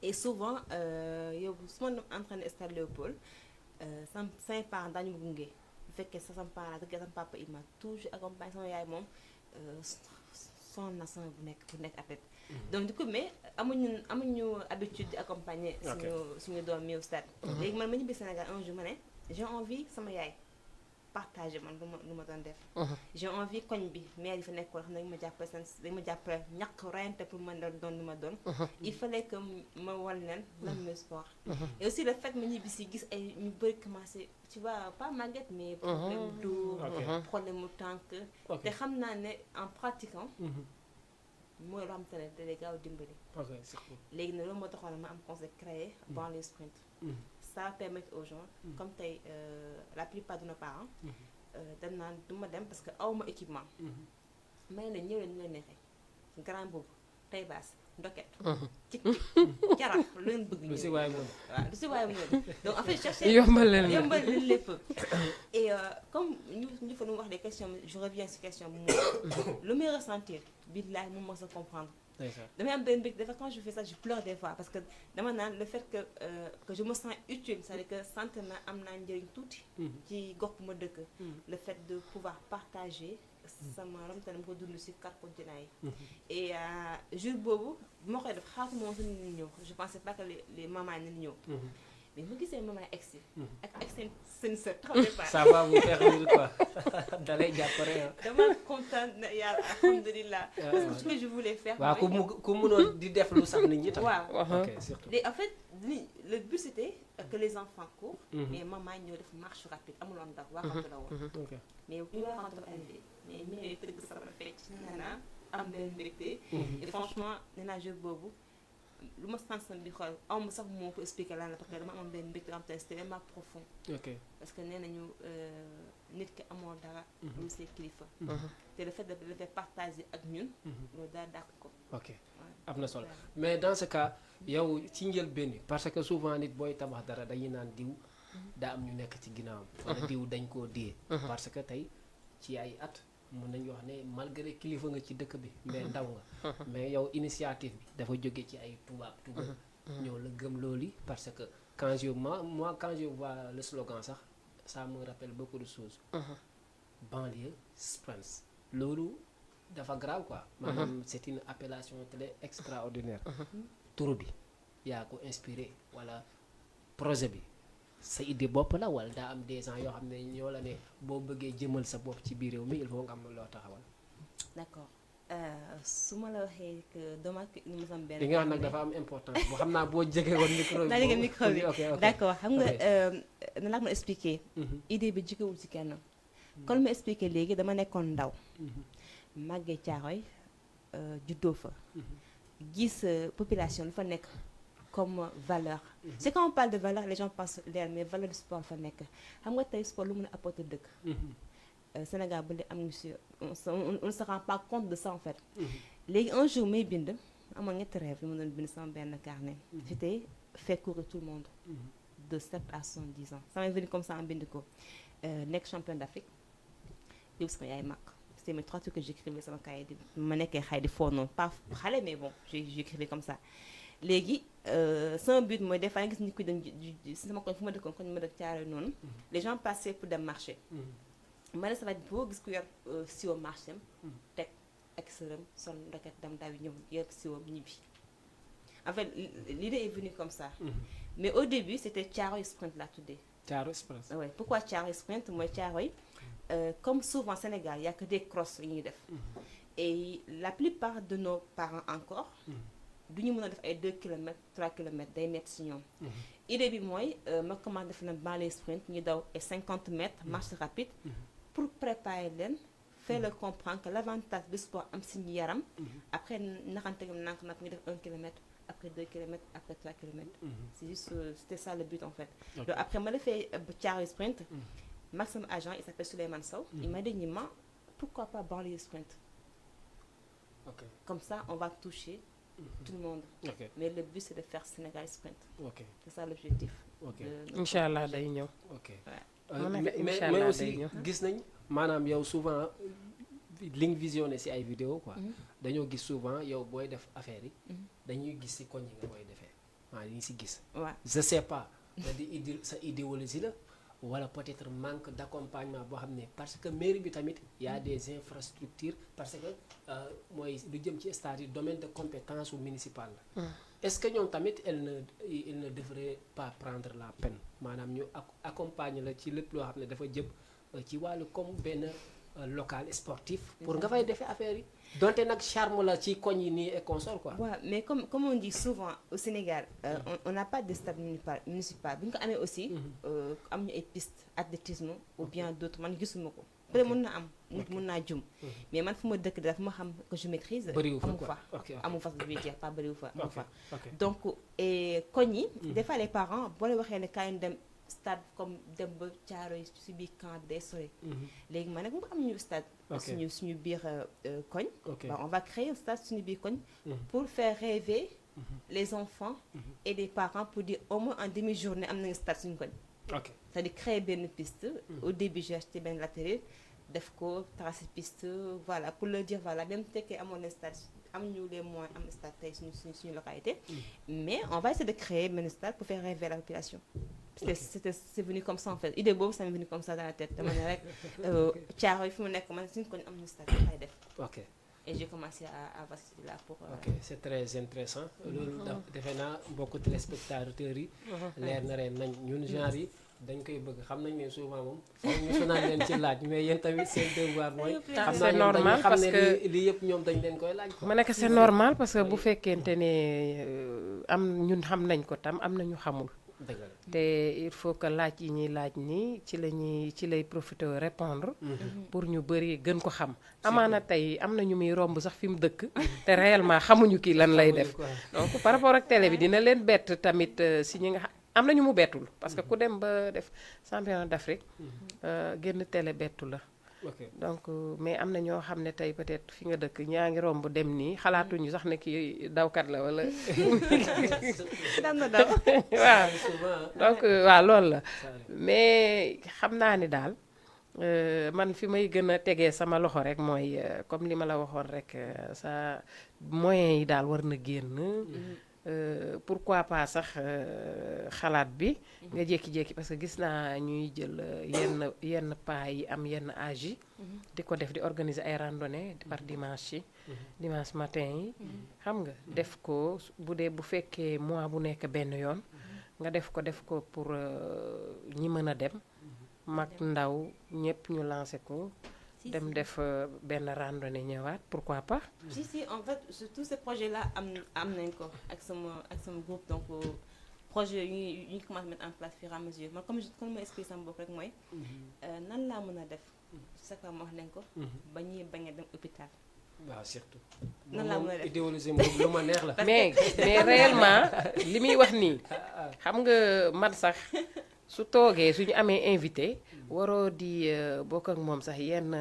et souvent yow su ma entraîné stade Léopold sama parents daañu ma gunge bu fekkee sa sama parents dëgg sama papa il m'a toujours accompagné sama yaay moom son na sama bu nekk athlète donc du coup mais amuñu habitude di accompagner suñu doom mi au stade léegi man ma ñibbi Sénégal un jour ma ne j'ai envie sama yaay partager man lu ma doon def. j'ai envie koñ bi maire yi fa nekkoon xam ne dañu ma jàppale dañu ma jàppale ñàkk reyante pour ma doon lu ma doon. il fallait que ma wan leen lan mooy sport. et aussi le fait ma ñibbi si gis ay ñu bëri commencé tu vois pas màgget mais problème dos problème mu tànk. te xam naa ne en pratiquant. mooy loo xamante ne day gaaw dimbali. léegi nag loolu moo taxoon ma am conseil créé banlieue sprint. ça permet aux gens comme tey la plupart de nos parents dañ naan du ma dem parce que awma équipement may la ñëw leen ñu leen neexee grand boobu tay baas ndoket cik carax lu leen bëgg lu si waaye moom waaw lu si waaye moom donc en fait chercher yombal leen lépp et comme ñu fa nu wax des questions je reviens sur question bu lu may ressentir billahi moom moo sa comprendre damay am benn mbir des fois quand je fais ça je pleure des fois parce que dama naan le fait que je me sens utile c'est-à-dire que sant na am naa njëriñ tuuti ci gox bu ma dëkk le fait de pouvoir partager sama ram te dama ko dund si 4 continents yi et jour boobu bu ma koy def xaatuma woon sa nit ñi ñëw je pensais pas que les mamans ni ñëw mais ma gisee maman egsi ak seen sœur ça va vous faire rire quoi dalay jàppare dama kontaan na yàlla alhamdulilah parce que ce que je voulais faire waaw ku mënoon di def lu sax nit ñi tam waaw surtout en fait le but c'était que les enfants courent mais maman ñëw def marche rapide amuloon daw waxatu la woon mais bu waxatu arrivé mais ñëwee tëgg sama fecc nana am benn mbégte et franchement nee naa jour boobu lu ma sensan bi xool aw ma sax moo ko expliqué lan la parce que dama amoon benn mbégte am te c'était vraiment profond parce que nee nañu nit ki amoo dara lu see kilifa te le fait de le faire partager ak ñun loolu daa dàq ko am na solo mais dans ce cas yow ci njëlbéen bi parce que souvent nit booy tabax dara dañuy naan diw daa am ñu nekk ci ginnaawam wala diw dañ koo dee parce que tey ci ay at mën nañu wax ne malgré kilifa nga ci dëkk bi mais ndaw nga mais yow initiative bi dafa jóge ci ay tubaab ñëw la gëm loolu parce que quand je vois le slogan sax ça me rappelle beaucoup de choses banlieue sprint loolu dafa grave quoi maanaam c'est une appellation très extraordinaire tur bi yaa ko inspiré wala projet bi sa idée bopp la wala daa am des gens yoo xam ne ñoo la ne boo bëggee jëmal sa bopp ci biir réew mi il faut nga am loo taxawal. d'accord su ma la waxee que dama nu ma benn. li nga wax nag dafa am importance boo xam naa boo jege woon micro bi. naa jege micro bi d'accord xam nga na laa ma expliquer. idée bi jikewul ci kenn. kon ma expliquer léegi dama nekkoon ndaw. màggee Caaroy juddoo fa. gis population lu fa nekk. comme valeur c'est quand on parle de valeur les gens pensent leer mais valeur du sport fa nekk xam nga tey sport lu mën a apporter dëkk Sénégal ba léegi am na si on ne se rend pas compte de ça en fait léegi un jour may bind amoon ñetti rêve yu ma doon bind sama benn carnet c'était faire courir tout le monde de 7 à 70 ans ça m'est venu comme ça en bind ko nekk champion d'Afrique yow sama yaay mag c'était mes 3 trucs que j'écrivais sama cahier di ma nekkee xay di foo noonu pas xale mais bon j'écrivais comme ça léegi sama but mooy des fois nga gis nit ku dem sama koñ fu ma dëkkoon koñ ma dëkk Caaroy noonu les gens passaient pour dem marché ma ne ça va boo gis ku yor siwo marché am teg ak sërëm sol ndoket dem daw ñëw yor siwo ñibbi en fait l'idée est venue comme ça mais au début c'était Caaroy sprint laa tuddee Caaroy sprint ouais pourquoi Caaroy sprint mooy Caaroy comme souvent Sénégal y a que des crosses yu ñuy def et la plupart de nos parents encore du ñu mën a def ay 2 kilomètres 3 kilomètres day métti si ñoom idée bi mooy ma commencé def na banlieue sprint ñu daw ay 50 mètres marche rapide pour préparer leen faire leur comprendre que l'avantage du sport am si yaram après naxante gam nank nag ñu def 1 kilomètre après 2 kilomètres après 3 kilomètres c'est juste c'était ça le but en fait donc après ma defee Caaroy sprint maximum agent il s'appelle Souleymane Sow il m'a dit ñima pourquoi pas banlieue sprint comme ça on va toucher tout le monde mais le but c'est de faire Sénégal sprint c'est ça l'objectif Inch'Allah day ñëw mais aussi gis nañ maanaam yow souvent li nga visionné ci ay vidéo quoi dañoo gis souvent yow booy def affaire yi dañuy gis ci koñ yi nga koy defee maa ngi ci gis je sais pas da di sa idéologie la wala peut-être manque d'accompagnement boo xam ne parce que mairie bi tamit y a des infrastructures parce que mooy lu jëm ci stade yi domaine de compétence municipale la est-ce que ñoom tamit il ne devrait pas prendre la peine maanaam ñu accompagner la ci lépp loo xam ne dafa jëm ci wàllu comme benn local sportif pour nga fay defee affaire yi donte nag charme la ci koñ yi nii et consort quoi. Ouais, mais comme on dit souvent au Sénégal, on n'a pas de stade municipal. Bu ñu ko amee aussi, am ñu ay pistes athlétisme ou bien d'autres man gisuma ko. peut-être mën na am nit mën naa jum. mais man fu ma dëkk dafa ma xam que je maîtrise. bëriwu fa amu quoi fa ok amu fa je veux dire pas bëriwu fa amu fa. ok donc et koñ yi. des fois les parents boo leen waxee ne kaay dem stade comme dem ba Thiaroye si biir camp bi day sori. léegi ma ne bu am ñu stade. suñu biir koñ. on va créer un stade suñu biir koñ. pour faire rêver les enfants et les parents pour dire au moins en demi-journée am nañu stade suñu koñ. ok c'est-à-dire créer benn piste. au début j'ai acheté benn latérite def ko tracer piste voilà pour leur dire voilà même fekkee amoon na stade am ñu les moyens am stade tey suñu localité. mais on va essayer de créer benn stade pour faire rêver la population. c'est venu comme ça en fait idée boobu ça m'est venu comme ça dans la tête dama ne rek Thiaroye fi mu nekk man suñu koñ am na stade dafay def. ok et j'ai commencé à vacciner là pour. ok c'est très intéressant loolu defe naa mbokku téléspectateurs yi. leer na ren nañ ñun genre yi dañ koy bëgg xam nañ ne souvent moom foog ñu sonal leen ci laaj mais yéen tamit seen devoir mooy. xam c'est normal parce que lii yëpp ñoom dañ leen koy laaj. ma nekk c'est normal parce que bu fekkente ne am ñun xam nañ ko tam am na ñu xamul. te il faut que laaj yi ñuy laaj nii ci lay profité répondre pour ñu bëri gën ko xam amaana tey am na ñu muy romb sax fi mu dëkk te réellement xamuñu kii lan lay def donc par rapport ak télé bi dina leen bett tamit si ñi nga am na ñu mu bettul parce que ku dem ba def championnat d'Afrique génn télé bettu la donc mais am na ñoo xam ne tey peut-être fi nga dëkk ñaa ngi romb dem nii xalaatuñu sax ne kii dawkat la wala dam na daw waaw donc waaw loolu la mais xam naa ni daal man fi may gën a tegee sama loxo rek mooy comme li ma la waxoon rek sa moyens yi daal war na génn pourquoi pas sax xalaat bi nga jékki-jékki parce que gis naa ñuy jël yenn pas yi am yenn âge yi di ko def di organiser ay randonnée par dimanche yi dimanche matin yi xam nga def ko bu fekkee mois bu nekk benn yoon nga def ko pour ñi mën a dem mag ndaw ñëpp ñu lancé ko dem def benn randonnée ñëwaat pourquoi pas. si en fait tous ces projets là am nañ ko ak sama groupe donc projet yu ñu commencé mettre en place fur et à mesure man comme ma expliqué sama bopp rek mooy nan laa mën a def chaque fois ma wax nañ ko ba ñuy bañ a dem hôpital. waaw surtout. nan laa mën a def idéologie moom lu ma neex la. mais réellement li muy wax nii xam nga man sax su toogee suñu amee invité. waroo di bokk ak moom sax yenn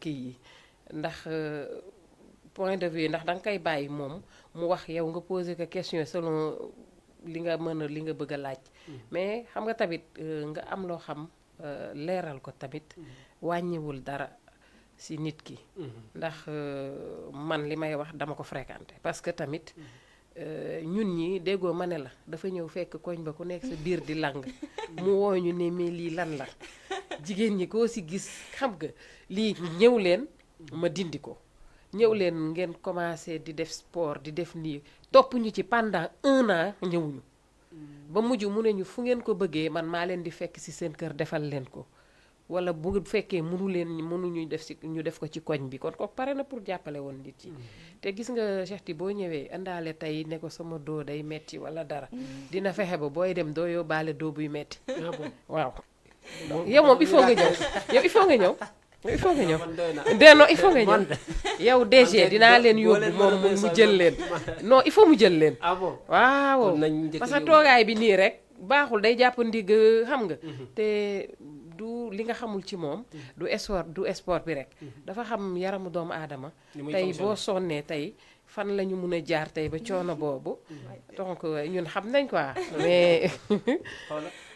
kii yi ndax point de vue ndax danga koy bàyyi moom mu wax yow nga poser ko question selon li nga bëgg a laaj. mais xam nga tamit nga am loo xam leeral ko tamit wàññiwul dara ci nit ki. ndax man li may wax dama ko fréquenté parce que tamit. ñun ñi déggoo ma ne la dafa ñëw fekk koñ ba ku nekk sa biir di lang mu woo ñu ne mais lii lan la jigéen ñi koo ci gis xam nga lii ñëw leen ma dindi ko ñëw leen ngeen commencé di def sport di def nii topp ñu ci pendant 1 an ñëwuñu ba mujj mu ne ñu fu ngeen ko bëggee man maa leen di fekk ci seen kër defal leen ko wala bu fekkee mënuñu def ci ñu def ko ci koñ bi kon ko pare na pour jàppale woon nit yi te gis nga Cheikh Ti boo ñëwee indaale tey ne ko sama doo day metti wala dara dina fexe ba booy dem doo yóbbaale doo buy metti waaw yow moom il faut nga ñëw non il faut nga ñëw yow DG dinaa leen yóbbu moom mu jël leen non il faut mu jël leen waaw parce que toogaay bi nii rek baaxul day jàpp ndigg xam nga te du li nga xamul ci moom du sport bi rek dafa xam yaramu doomu aadama tey boo sonnee tey fan la ñu mun a jaar tey ba coono boobu donc ñun xam nañ quoi mais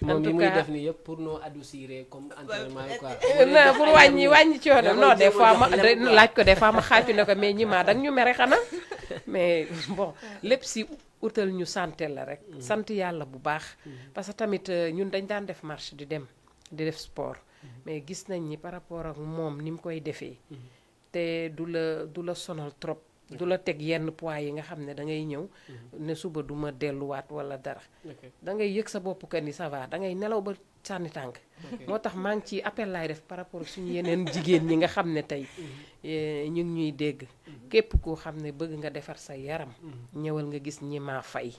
moom li muy def nii yëpp pour nous adoucir comme entraînement yi quoi non pour wàññi coono non des fois ma laaj ko des fois ma xaaju ne ko mais ñi maa danga ñu mere xanaa mais bon lépp si utal ñu santé la rek sant yàlla bu baax parce que tamit ñun dañ daan def marche di def sport mais gis nañ ni par rapport ak moom ni mu koy defee te du la sonal trop du la teg yenn poids yi nga xam ne da ngay ñëw ne suba du ma delluwaat wala dara da ngay yëg sa bopp que ni ça va da ngay nelaw ba sànni tànk moo tax maa ngi ci appel laay def par rapport suñu yeneen jigéen ñi nga xam ne tey ñu ngi ñuy dégg képp koo xam ne bëgg nga defar sa yaram ñëwal nga gis ñi maa fay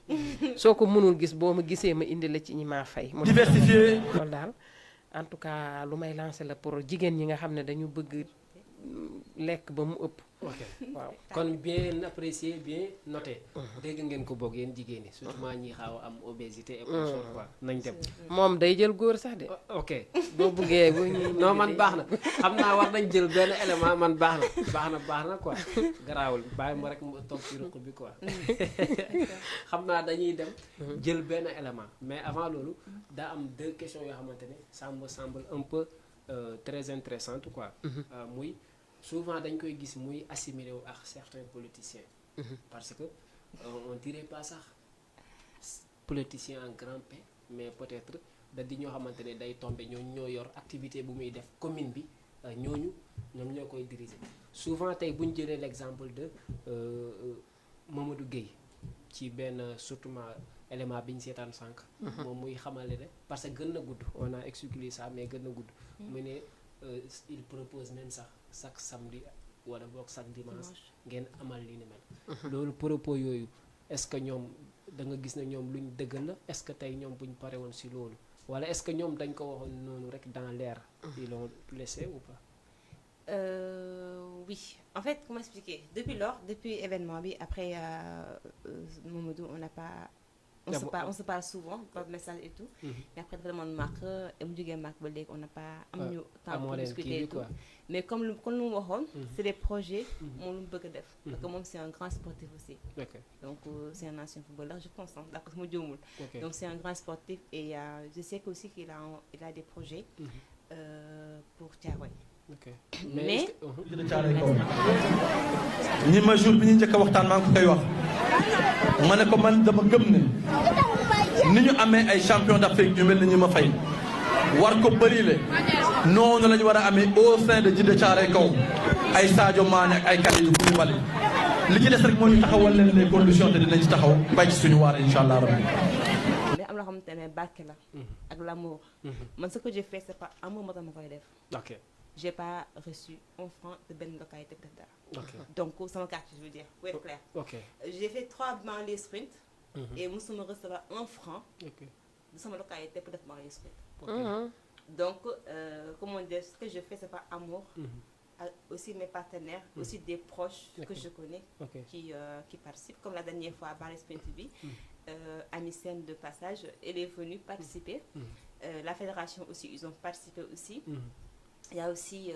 soo ko mënul gis boo ma gisee ma indi la ci ñi maa fay diversifié loolu daal en tout cas lu may lancer la pour jigéen ñi nga xam ne dañu bëgg lekk ba mu ëpp waaw kon bien apprécié bien noté dégg ngeen ko boog yéen jigéen ñi surtout maa ñi xaaw am obésité et consort quoi nañ dem moom day jël góor sax de ok boo buggee bu ñu non man baax na xam naa war nañ jël benn élément man baax na quoi garaawul bàyyi ma rek mu toog ci ruq bi quoi xam naa dañuy dem jël benn élément mais avant loolu daa am 2 questions yoo xamante ne ça me semble un peu très intéressante quoi muy souvent dañ koy gis muy assimilé wu ak certains politiciens parce que on dirait pas sax politicien en grand P mais peut-être da di ñoo xamante ne day tombé ñooñu ñoo yor activité bu muy def commune bi ñooñu ñoom ñoo koy diriger souvent tey bu ñu jëlee l'exemple de Mamadou Gueye ci benn surtout élément bi ñu seetaan sànq moom muy xamale ne parce que gën na gudd on a exclu ça mais gën na gudd mu ne il propose même sax chaque samedi wala boog chaque dimanche ngeen amal li ni mel loolu propos yooyu est-ce que ñoom da nga gis ne ñoom luñ dëggal la est-ce que tey ñoom buñ pare woon si loolu wala est-ce que ñoom dañ ko waxoon noonu rek dans l'air ils l'ont laissé ou pas Oui, en fait, comment expliquer? Depuis événement, après Mamadou, on se parle souvent par message et tout. Mais après vraiment marque et on n'a pas amené temps pour discuter et tout. Mais comme nous l'avons, c'est des projets mon parce que moi c'est un grand sportif aussi. Donc c'est un ancien footballeur, je pense. Donc c'est un grand sportif et je sais aussi qu'il a des projets pour Thiaroye. Mais ñi ma jour bi ñu njëkk a waxtaan maa ngi ko koy wax ma ne ko man dama gëm ne ni ñu amee ay champion d'Afrique ñu mel ni ñi ma fay war ko bëri le noonu la ñu war a amee au sein de Djiddah Thiaroye Kaw ay Sadio Mané ak ay Kalidou Koulibaly li ci des rek moo ñu taxawal leen les conditions te dinañ ci taxaw bay ci suñu waar incha allah rabbi. mais am loo xamante ne barke la ak l'amour man ce que j'ai fait c'est pas amour moo tax ma koy def. Ok. J'ai pas reçu un franc de benn localité de dara. Donc sama carte je veux dire pour être clair. J'ai fait 3 banlieues sprint et musuma recevoir un franc de sama localité pour def banlieue sprint. Donc comment dire, ce que je fais c'est pas amour. Aussi mes partenaires, aussi des proches que je connais qui participent. Comme la dernière fois à banlieue sprint bi, Amicène de passage, elle est venue participer. La fédération aussi, ils ont participé aussi. Il y a aussi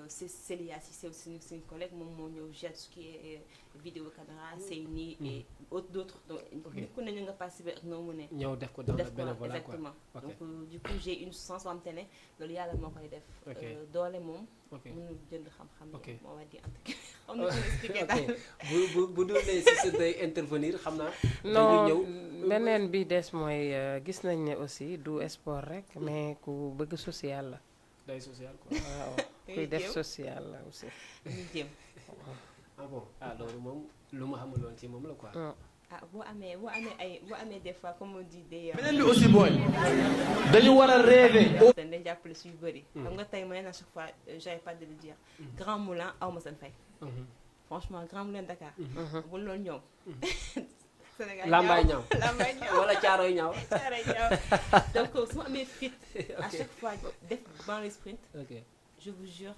Célia, c'est aussi une collègue, mon gère ce qui est vidéo caméra, Seyni et d'autres. Donc, du coup, nous avons participé à nos monnaies. Exactement. Donc, du coup, j'ai une chance à me tenir. Donc, il y a le mot dans les mots. On va dire on va expliquer ça. Bu doonee si sa day intervenir xam naa. non beneen bi des mooy gis nañ ne aussi du sport rek mais ku bëgg social la. day social quoi. waaw kuy def social la aussi. Ah bon loolu moom lu ma xamuloon ci moom la quoi. boo amee des fois comme on dit des. beneen bi aussi booy dañu war a rêver. dañ jàppale suñu bëri. xam nga tey mooy à chaque fois j'avais pas de le dire. Grand Moulin aw ma seen fay. Franchement Grand Moulin Dakar. bu loolu ñoom. Sénégal Lambaay ñaaw wala Thiaroye ñaaw. Donc su ma amee fit à chaque fois def banlieue sprint. Je vous jure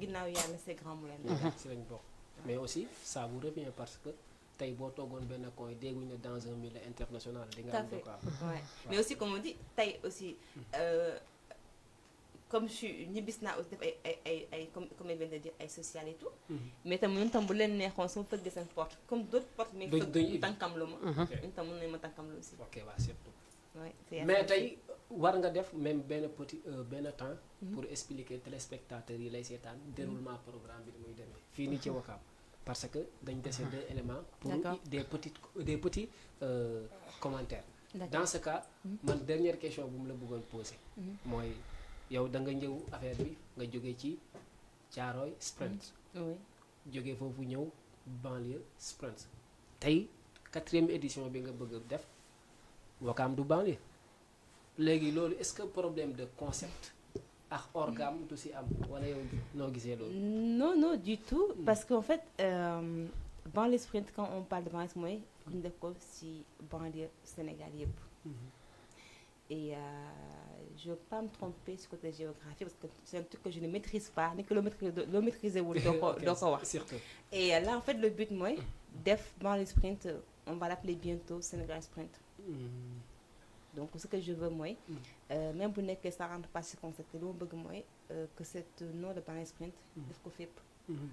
ginnaaw yàlla c'est Grand Moulin Dakar. si lañ bokk mais aussi ça vous revient parce que tey boo toogoon benn coin dégguñu ne dans un milieu international di nga am quoi. Mais aussi comme on dit tey aussi comme je suis ñibbis naa aussi def ay comme elle vient de dire ay social et tout. mais tam ñun tam bu leen neexoon sama fëgg seen porte comme d'autres portes. mais fëgg tànkam lu ma. ñun tam mën nañu ma tànkam lu aussi. ok waaw surtout. mais tey war nga def même benn temps. pour expliquer téléspectateurs yi lay seetaan déroulement programme bi ni muy demee fii nii ci Ouakam. parce que dañ dese 2 éléments pour des petits commentaires. Dans ce cas man dernière question bu mu la bëggoon poser. mooy yow da nga ñëw affaire bi nga jógee ci Thiaroye sprint. jógee foofu ñëw banlieue sprint tey 4e édition bi nga bëgg a def Ouakam du banlieue léegi loolu est-ce que problème de concept ak organe du si am wala yow noo gisee loolu. Non, non, du tout. Parce qu'en fait, banlieue sprint, quand on parle de banlieue, mooy ku ñu def ko ci banlieue Sénégal yëpp. Et je ne veux pas me tromper sur côté géographie parce que c'est un truc que je ne maîtrise pas. Ni que le maîtriser wul doo ko wax. Surtout. Et là, en fait, le but mooy def banlieue sprint, on va l'appeler bientôt Sénégal sprint. Donc ce que je veux mooy même bu nekkee ça rentre pas ci concept li ma bëgg mooy que cette nom de banlieue sprint def ko fépp.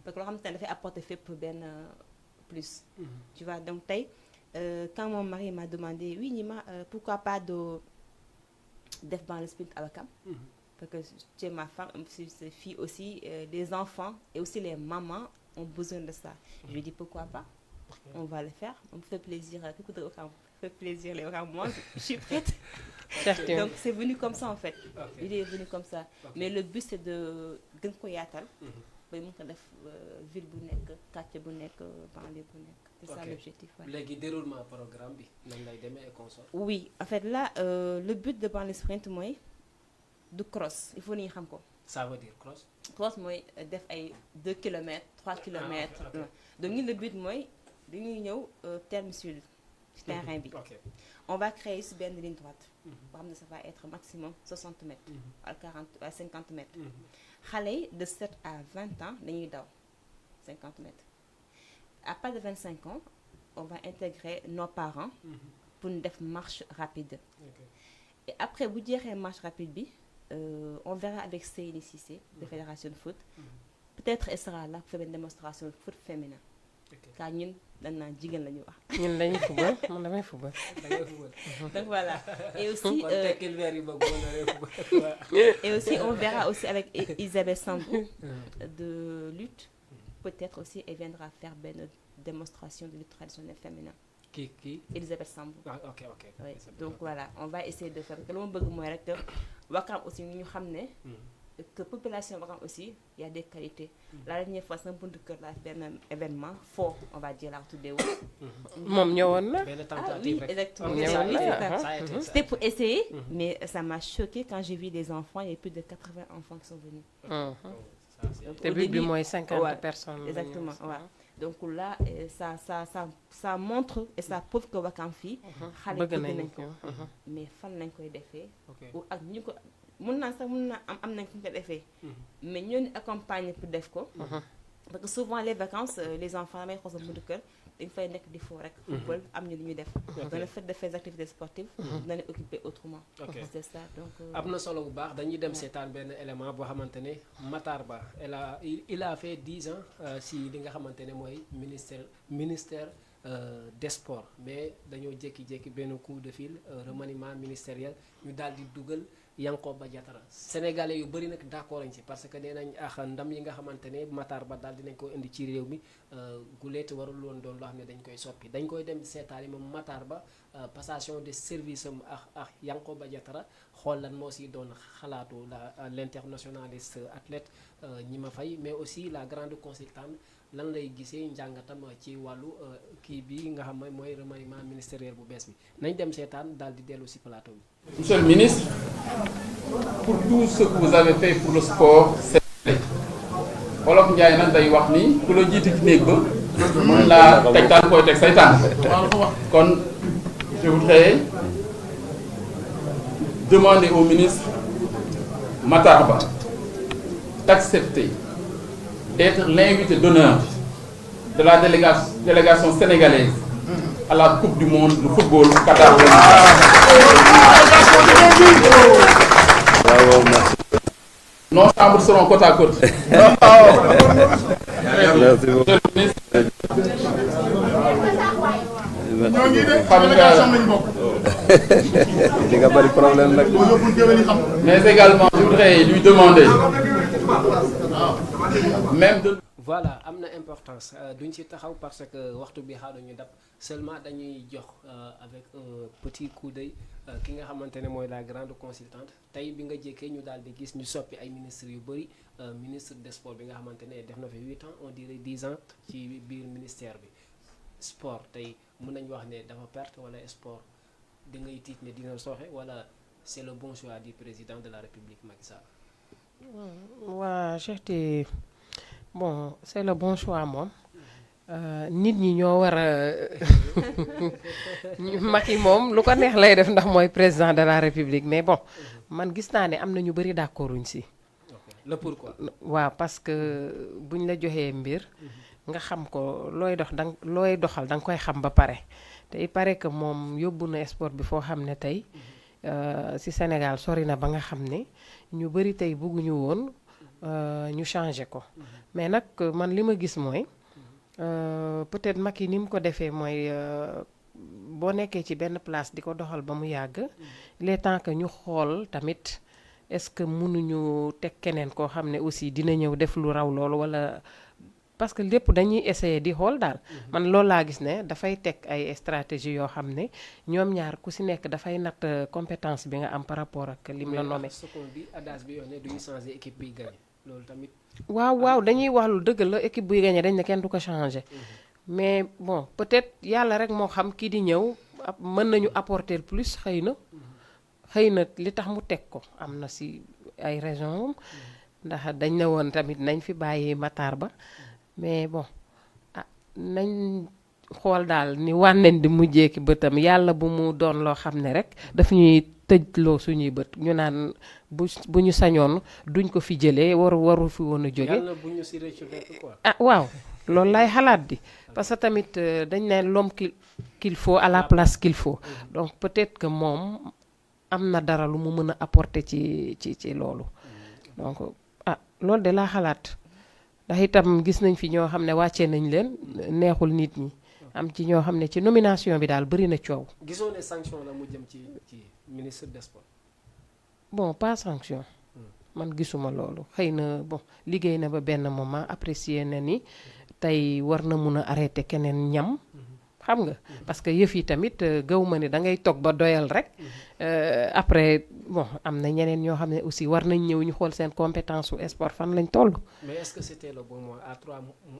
parce que loo xamante ne dafay apporter fépp benn plus. Tu vois donc tey quand mon mari m'a demandé oui Nima pourquoi pas de def banlieue sprint à Ouakam. Parce que tu es ma femme, c'est fille aussi, les enfants et aussi les mamans ont besoin de ça. Je lui ai dit pourquoi pas, on va le faire, on me fait plaisir, fait plaisir les Ouakam, moi je suis prête. Donc c'est venu comme ça en fait, il est venu comme ça. Mais le but c'est de gën ko yaatal, ba mu ko def ville bu nekk, quartier bu nekk, banlieue bu nekk. C'est ça l'objectif. Léegi déroulement programme bi nan lay demee et consort. Oui, en fait là le but de banlieue sprint mooy du cross, il faut ni xam ko. Ça veut dire cross. Cross mooy def ay 2 kilomètres 3 kilomètres. Donc le but mooy dañuy ñëw terme sud ci terrain bi. On va créer ci benn ligne droite. boo xam ne ça va être maximum 60 mètres. à 40 à 50 mètres. xale yi de 7 à 20 ans dañuy daw 50 mètres. À partir de 25 ans, on va intégrer nos parents pour une marche rapide. Et après, vous direz marche rapide, on verra avec Seyni Cissé, de Fédération de foot. Peut-être elle sera là pour faire une démonstration de foot féminin. Car nous, football. Donc voilà. Et aussi, on verra aussi avec Isabelle Sambou de lutte. Peut-être aussi elle viendra faire une démonstration de lutte traditionnelle féminin. Qui Elisabeth Sambou. Ok. Oui. Donc voilà, on va essayer de faire. Parce que l'on veut que Ouakam aussi nous savons que population Ouakam aussi il y a des qualités. La dernière fois c'est un point de cœur là un événement fort, on va dire là tout des Mom ñëwoon na. Oui, exactement. C'était pour essayer, mais ça m'a choqué quand j'ai vu des enfants, il y a plus de 80 enfants qui sont venus. Au début, moins 50 personnes. Exactement, ouais. Donc là, ça montre et ça prouve que Ouakam fii xale bëgg nañ ko mais fan lañ koy defee ou ak ñu ko mun naa am nañ ko defee mais ñoo accompagner pour def ko parce que souvent les vacances les enfants damay xool sa buntu kër dañ fay nekk di fo rek football am ñu lu ñuy def donc le fait de faire des activités sportives dina leen occuper autrement. C'est ça donc am na solo bu baax dañuy dem seetaan benn élément boo xamante ne Matar Ba il a fait 10 ans si li nga xamante ne mooy ministère des sports mais dañoo jékki-jékki benn coup de fil remaniement ministériel ñu daal di dugal Yankoba Diatara sénégalais yu bëri nag d'accord nañ ci parce que nee nañ ndam yi nga xamante ne Matar Ba daal dinañ ko indi ci réew mi guleet warul woon doon loo xam ne dañ koy soppi dañ koy dem seetaani moom Matar Ba passation de service am ak Yankoba Diatara xool lan moo si doon xalaatu l'internationaliste athlète Gnima Faye mais aussi la grande consultante lan lay gisee njàngatam ci wàllu kii bi nga xam mooy remaniement ministériel bu bees bi nañ dem seetaan daal di dellu si plateau bi. Monsieur le ministre, pour tout ce que vous avez fait pour le sport sénégalais Wolof Njaay nag day wax ni ku la jiitu ci néeg ba mën laa teg tànk koy teg say tànk kon je voudrais demander au ministre Matar Ba d'accepter d'être l'invité d'honneur de la délégation sénégalaise à la Coupe du Monde de football Qatar. Bravo, merci. Nos chambres seront côte à côte. Merci beaucoup. Di nga bari problème nag. Mais également, je voudrais lui demander même de... Voilà am na importance duñ ci taxaw parce que waxtu bi xaaruñu dab seulement dañuy jox avec un petit coup d'œil ki nga xamante ne mooy la grande consultante tey bi nga jékkee ñu daal di gis ñu soppi ay ministres yu bëri ministre des sports bi nga xamante ne def na fi 8 ans on dirait 10 ans ci biir ministère bi sport tey mën nañu wax ne dafa perte wala sport da ngay tiit ne dina sooxe wala c'est le bon choix du président de la République Macky Sall. waa Cheikh Ti bon c'est le bon choix moom nit ñi ñoo war a Macky moom lu ko neex lay def ndax mooy président de la République mais bon man gis naa ne am na ñu bëri d'accorduñ si. le pourquoi. waaw parce que buñ la joxee mbir nga xam ko looy doxal da nga koy xam ba pare te il paraît que moom yóbbu na sport bi foo xam ne tey ci Sénégal sori na ba nga xam ne ñu bëri tey bëgguñu woon ñu changer ko mais nag man li ma gis mooy peut-être Macky ni mu ko defee mooy boo nekkee ci benn place di ko doxal ba mu yàgg il est temps que ñu xool tamit est-ce que mënuñu teg keneen koo xam ne aussi dina ñëw def lu raw loolu walla parce que lépp dañuy essayer di xool daal man loolu laa gis ne dafay teg ay stratégie yoo xam ne ñoom ñaar ku ci nekk dafay natt compétence bi nga am par rapport ak lim la nommé. bi adage bi yoo ne duñu changer équipe bi gagné loolu tamit. waaw dañuy wax lu dëgg la équipe buy gagné dañ ne kenn du ko changer mais bon peut-être yàlla rek moo xam kii di ñëw mën nañu apporter plus xëy na li tax mu teg ko am na ci ay raisons ndax dañ ne woon tamit nañ fi bàyyi Matar Ba mais bon nañ xool daal ni wànneen di mujjee ki bëtam yàlla bu mu doon loo xam ne rek daf ñuy tëjloo suñuy bët ñu naan bu ñu sañoon duñ ko fi jëlee waru fi woon a jóge. yàlla bu ñu ci rëccu quoi. waaw loolu lay xalaat di parce que tamit dañ ne l'homme qu'il faut à la place qu'il faut donc peut-être que moom am na dara lu mu mën a apporter ci loolu donc loolu de laa xalaat ndax itam gis nañ fi ñoo xam ne wàccee nañ leen neexul nit ñi am ci ñoo xam ne ci nomination bi daal bari na coow. gisoo ne sanction la mu jëm ci ministre des sports. bon pas sanction man gisuma loolu xëy na bon liggéey na ba benn moment apprécier na ni tey war na mun a arrêter keneen ñam. xam nga parce que yëf yi tamit gaw ma ne da ngay toog ba doyal rek après bon am na ñeneen ñoo xam ne aussi war nañ ñëw ñu xool seen compétence su sport fan lañ toll. mais est-ce que c'était le bon moment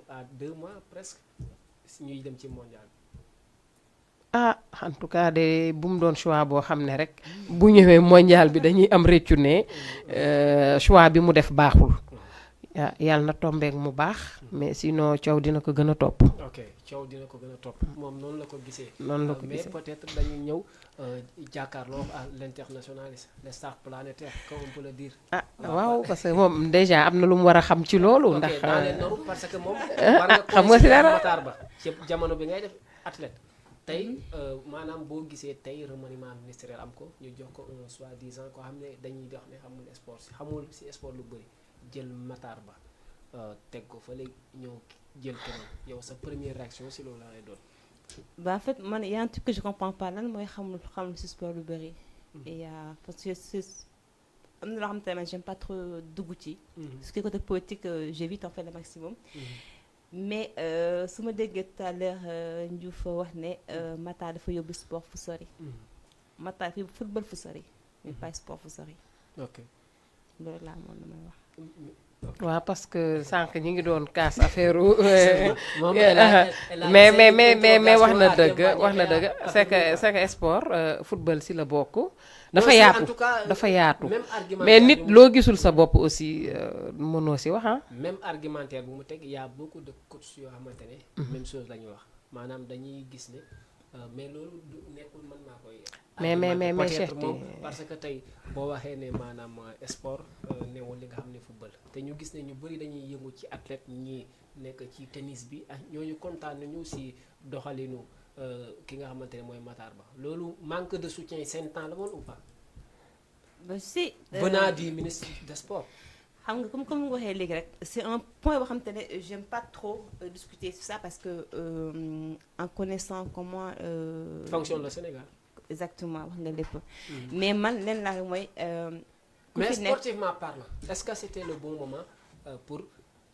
à 2 mois presque ñuy dem ci mondial bi. En tout cas de bu mu doon choix boo xam ne rek bu ñëwee mondial bi dañuy am réccu ne choix bi mu def baaxul. yàlla na tombeek mu baax mais sinon coow dina ko gën a topp. ok coow dina ko gën a topp moom noonu la ko gisee. noonu la ko gisee mais peut-être dañuy ñëw jàkkaarloo à l'international les stars planétaires comme on peut le dire. waaw parce que moom déjà am na lu mu war a xam ci loolu. ndax dans les normes parce que moom. war xam nga si dara Matar Ba ci jamono bi ngay def athlète. tey maanaam boo gisee tey remaniement ministériel am ko ñu jox ko un soi-disant koo xam ne dañuy wax ne xamul ci sport lu bëri. jël Matar Ba teg ko fa léegi ñëw jël keneen yow sa première réaction si loolu la lay doon. En fait man y a un truc que je comprends pas lan mooy xamul si sport lu bëri. et parce que am na loo xam te ne j'aime pas trop dugg ci. ce qui est côté politique j'évite en fait le maximum. mais su ma déggee tout à l'heure Ndiouf wax ne Matar dafa yóbbu sport fu sori. Matar dafa yóbbu football fu sori. mais pas sport fu sori. ok loolu laa moom la may wax. waaw parce que sànq ñi ngi doon kaas affaire mais wax na dëgg c'est que sport football si la bokk dafa yaatu mais nit loo gisul sa bopp aussi mënoo si wax même argumentaire bu mu teg y a beaucoup de coachs yoo xamante ne même chose la ñuy wax maanaam dañuy gis ne mais loolu du nekkul mën naa koy mais Cheikh moom parce que tey boo waxee ne maanaam sport newul li nga xam ne football te ñu gis ne ñu bëri dañuy yëngu ci athlète ñi nekk ci tennis bi ak ñooñu kontaan nañu si doxalinu ki nga xamante ne mooy Matar Ba loolu manque de soutien seen temps la woon ou pas. si venant du ministre des sports. xam nga comme nga waxee léegi rek c'est un point boo xamante ne j'aime pas trop discuter sur ça parce que en connaissant comment fonctionne le Sénégal. exactement wax nga lépp. mais man leen laa mooy. mais sportivement parlant est-ce que c'était le bon moment pour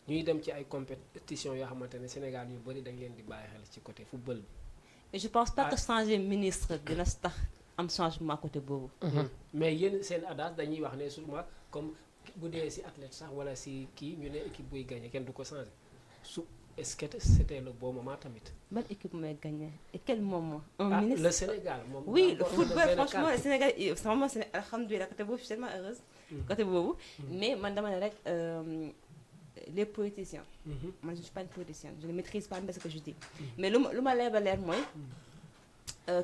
ñuy dem ci ay compétitions yoo xamante ne Sénégal ñu bëri dañ leen di bàyyi xel ci côté football bi. et je pense pas que changer ministre dina tax am changement côté boobu. mais yéen seen adage dañuy wax ne souvent comme bu dee si athlète sax wala si kii ñu ne équipe buy gagné kenn du ko changé su est-ce que c'était le bon moment tamit. Bonne équipe m'a gagné. Et quel moment? Ah, le Sénégal. Oui, le football, franchement, le Sénégal, c'est vraiment, alhamdoulilah, côté beau, je suis tellement heureuse. Côté beau. Mais, madame, les politiciens, moi je ne suis pas une politicienne, je ne maîtrise pas ce que je dis. Mais le malheur, moi,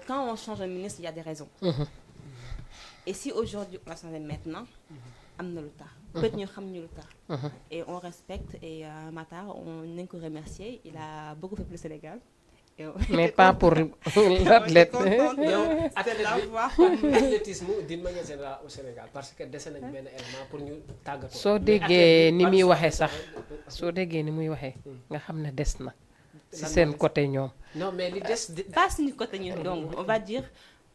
quand on change un ministre, il y a des raisons. Et si aujourd'hui, on va changer maintenant, peut-être nous savons le temps. Et on respecte, et Matar, on est que remercier, il a beaucoup fait pour le Sénégal. Mais pas pour l'athlète. L'athlétisme d'une manière générale au Sénégal parce que dese nañ benn élément pour ñu tàggatoo. soo déggee ni muy waxee sax soo déggee ni muy waxee nga xam ne des na si seen côté ñoom. Non mais li des pas suñu côté ñun donc on va dire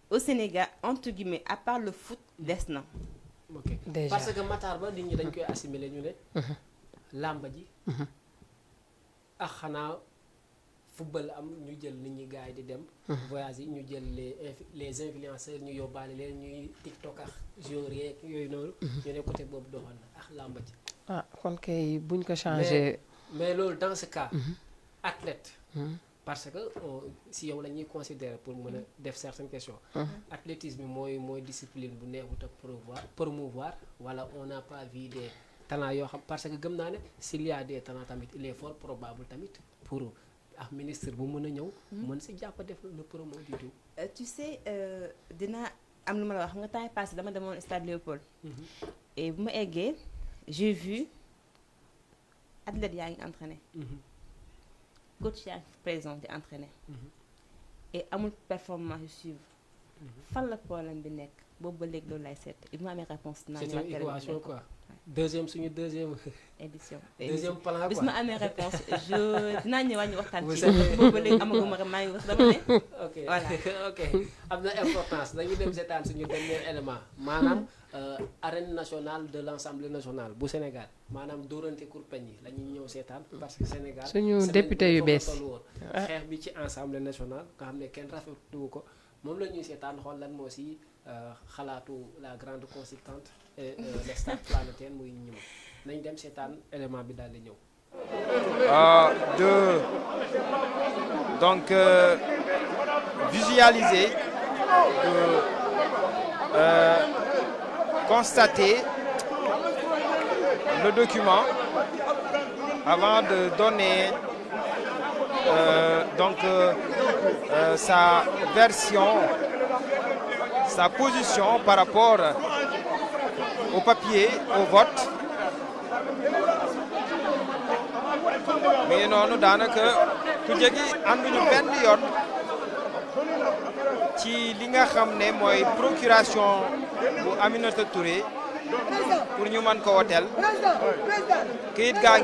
au Sénégal entre guillemets à part le foot des na. Ok Déjà. parce que Matar Ba nit ñi dañ koy assimiler ñu ne. làmba ji. ak xanaa. football am ñu jël nit ñi gars yi di dem voyage yi ñu jël les influenceurs ñu yóbbaale leen ñuy TikTok ak joueurs yeeg yooyu noonu ñu ne côté boobu doxoon na ak làmba ji ah kon kay buñ ko changé mais loolu dans ce cas athlète parce que si yow la ñuy considérer pour mën a def certaines questions athlétisme mooy discipline bu neexut a promouvoir wala on n'a pas vu des talents yoo xam parce que gëm naa ne s'il y a des talents tamit il est fort probable tamit pour ak ministre bu mën a ñëw mën si jàpp def le promo du tout. Tu sais dina am lu ma la wax xam nga temps passé dama demoon stade Léopold et bu ma eggee j'ai vu athlètes yaa ngi entraîné coach yaa ngi présent di entraîné et amul performance yu suivre fan la problème bi nekk boobu ba léegi loolu lay seet et bu ma amee réponse naa c'est une équation quoi suñu deuxième édition deuxième plan quoi bis ma amee réponse dinaa ñëwaat ñu waxtaan ci boobu ba léegi amaguma rek maa ngi wax dama ne ok voilà ok am na importance dañu dem seetaan suñu dernier élément maanaam arène nationale de l'Assemblée nationale bu Sénégal maanaam dóorante kurpeñ yi la ñuy ñëw seetaan parce que Sénégal suñu député yu bees xeex bi ci Assemblée nationale nga xam ne kenn rafetlu ko moom la ñuy seetaan xool lan moo si xalaatu la grande consultante et les stars planétaires muy ñëw nañ dem seetaan élément bi daal di ñëw. Donc visualiser, constater le document avant de donner sa version, sa position par rapport au papier, au vote. Mais noonu daanaka ku jegi ànduñu benn yoon ci li nga xam ne mooy procuration bu Aminata Touré pour ñu mën ko woteel kayit gaa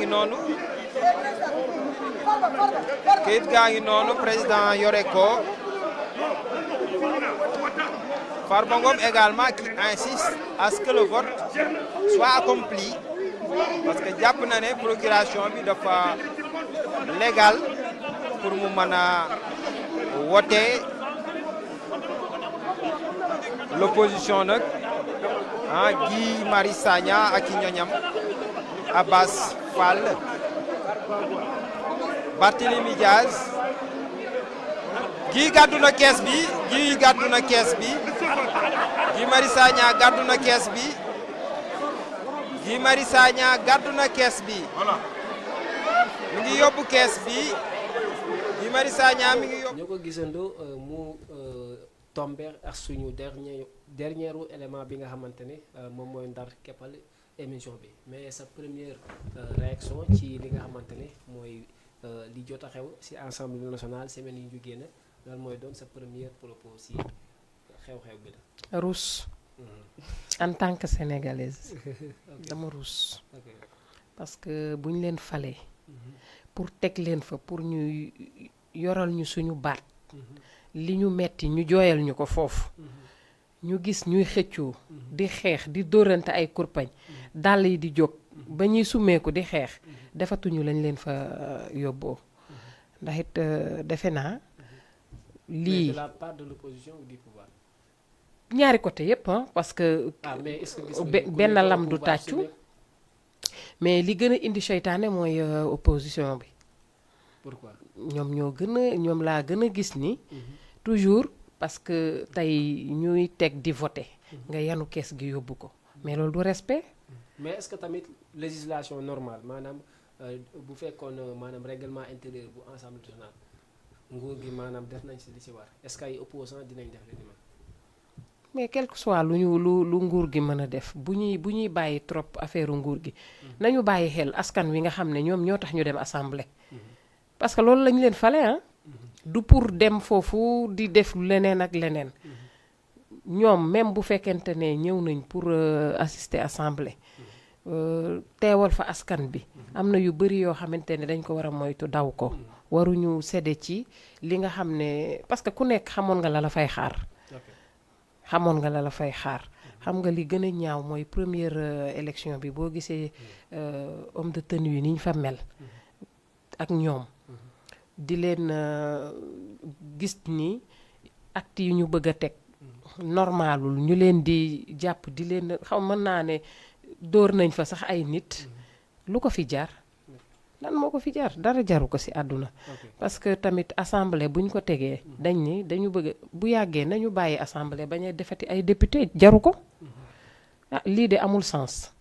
ngi noonu président yore ko Farba Ngom également qui insiste à ce que le vote soit accompli parce que jàpp na ne procuration bi dafa légal pour mu mën a wote l'opposition nag Guy Marius Sagna ak i ñoñam Abbas Fall Barthélémy Diaz Guy gàddu na kees bi Guy Marius Sagna gàddu na kees bi Guy Marius Sagna gàddu na kees bi mi ngi yóbbu kees bi Guy Marius Sagna mi ngi yóbbu. ñoo ko gisandoo mu tombé ak suñu dernier élément bi nga xamante ne moom mooy ndar keppal émission bi mais sa première réaction ci li nga xamante ne mooy li jot a xew ci Assemblée nationale semaine yi ñu génn lan mooy doon sa première propos ci xew-xew bi la. ruus en tant que sénégalaise dama ruus parce que bu ñu leen falee pour teg leen fa pour ñu yoral ñu suñu baat li ñu metti ñu jooyal ñu ko foofu ñu gis ñuy xëccoo di xeex di dóorante ay kurpañ dàll yi di jóg ba ñuy summeeku di xeex defatuñu lañ leen fa yóbboo ndax it defe naa lii de la part de l'opposition ou du pouvoir. ñaari côté yépp parce que mais est-ce que benn lam du tàccu mais li gën a indi seytaane mooy opposition bi. pourquoi. ñoom laa gën a gis ni. toujours parce que tey ñuy teg di voter. nga yanu kees gi yóbbu ko. mais loolu du respect. mais est-ce que tamit législation normale maanaam bu fekkoon maanaam règlement intérieur bu Assemblée nationale nguur gi maanaam def nañ si li si war est-ce que ay opposants dinañ def li ni mel. mais quel que soit lu nguur gi mën a def bu ñuy bàyyi trop affaire nguur gi. nañu bàyyi xel askan wi nga xam ne ñoom ñoo tax ñu dem assemblée. parce que loolu lañu leen fale ah. du pour dem foofu di def leneen ak leneen. ñoom même bu fekkente ne ñëw nañ pour assister assemblée. teewal fa askan bi. am na yu bari yoo xamante ne dañ ko war a moytu daw ko. waruñu sédde ci li nga xam ne parce que ku nekk xamoon nga la fay xaar. xamoon nga la fay xaar xam nga li gën a ñaaw mooy première élection bi boo gisee homme de tenue yi ni ñu fa mel ak ñoom di leen gis ni acte yi ñu bëgg a teg normalul ñu leen di jàpp di leen mën naa ne dóor nañ fa sax ay nit lu ko fi jar lan moo ko fi jar dara jaru ko ci àdduna parce que tamit assemblée buñ ko tegee dañ ni dañu bëgg bu yàggee nañu bàyyi assemblée bañ a defati ay député jaru ko lii de amul sens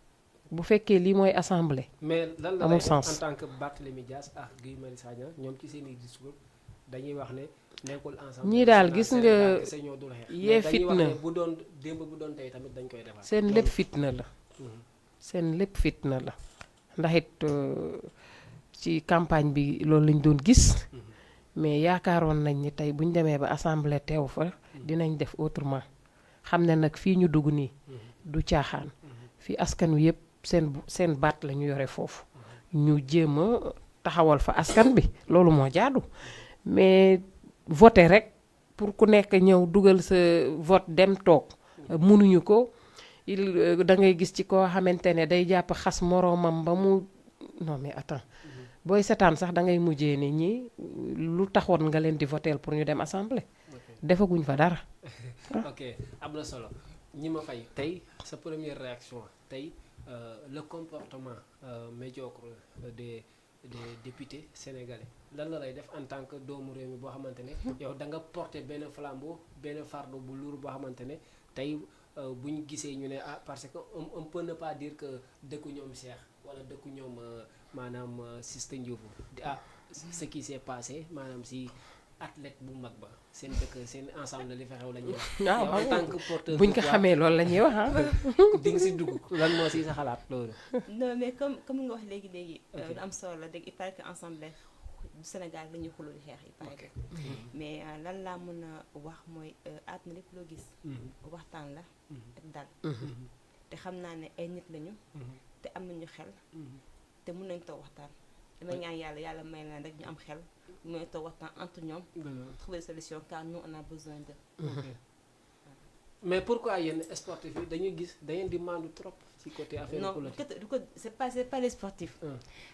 bu fekkee lii mooy assemblée mais lan la amul lay sens en tant que Barthélémy Dias ak Guy Marius Sagna ñoom ci seen i discours dañuy wax ne nekkul ensemble ñii daal gis nga yee fitna bu doon démb bu doon tey tamit dañ koy defar seen lépp fitna la seen lépp fitna la ndax it ci campagne bi loolu lañ doon gis mais yaakaaroon nañ ni tey bu ñu demee ba assemblée teew fa dinañ def autrement xam ne nag fii ñu dugg nii du caaxaan fii askan wi yëpp seen baat la ñu yore foofu ñu jéem a taxawal fa askan bi loolu moo jaadu mais voter rek pour ku nekk ñëw dugal sa vote dem toog mënuñu ko da ngay gis ci koo xamante ne day jàpp xas moroomam ba mu non mais attends booy setaan sax da ngay mujjee ni ñi lu taxoon nga leen di voter pour ñu dem assemblée defaguñ fa dara. ok am na solo ñi ma fay tey sa première réaction tey le comportement médiocre des députés sénégalais lan la lay def en tant que doomu réew mi boo xamante ne yow da nga porter benn flambeau benn fardeau bu lourd boo xamante ne tey bu ñu gisee ñu ne parce que on peut ne pas dire que dëkku ñoom Cheikh wala dëkku ñoom maanaam Sista Ndioufou ce qui s'est passé maanaam si athlète bu mag ba seen dëkk seen ensemble li fa xew la ñuy wax. waaw en tant que porteur buñ ko xamee loolu la ñuy wax di nga si dugg lan moo si sa xalaat loolu. non mais comme nga wax léegi lu am solo la dégg il paraît que ensemble du Sénégal la ñuy xuloo di xeex il paraît que mais lan laa mën a wax mooy àdduna lépp loo gis. waxtaan la ak dal. te xam naa ne ay nit lañu. te am nañu xel. te mën nañ toog waxtaan. dama ñaan yàlla may leen rek ñu am xel mën nañ toog waxtaan entre ñoom. trouver des solutions car nous on a besoin de. mais pourquoi yéen sportifs yi dañuy gis da ngeen di mandu trop ci côté affaire politique. non c'est pas les sportifs.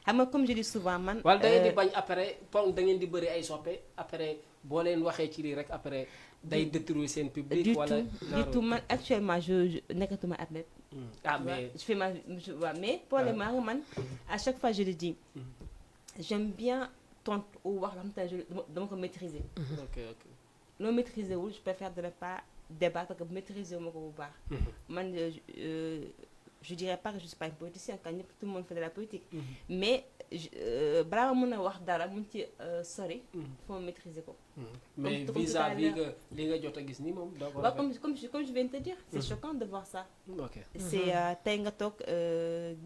xam nga comme je dis souvent man. wala da ngeen di bañ après da ngeen di bëri ay soppe après boo leen waxee ci lii rek après day détruire seen public. wala du tout man actuellement je nekkatuma athlète. mais je fais mais problème man à chaque fois je le dis. j'aime bien tontu ou wax loo xamante ne dama ko maîtriser. ok loo maîtriser wul je préfère de ne pas débattre parce que maîtriser wu ma ko bu baax. man je dirais pas que je suis pas une politicienne car ñëpp tout le monde fait de la politique. mais balaa ma mën a wax dara mun ci sori. faut maîtriser ko. mais vis-à-vis que li nga jot a gis nii moom. doo ko comme je viens de te dire. c'est choquant de voir ça. ok c'est tey nga toog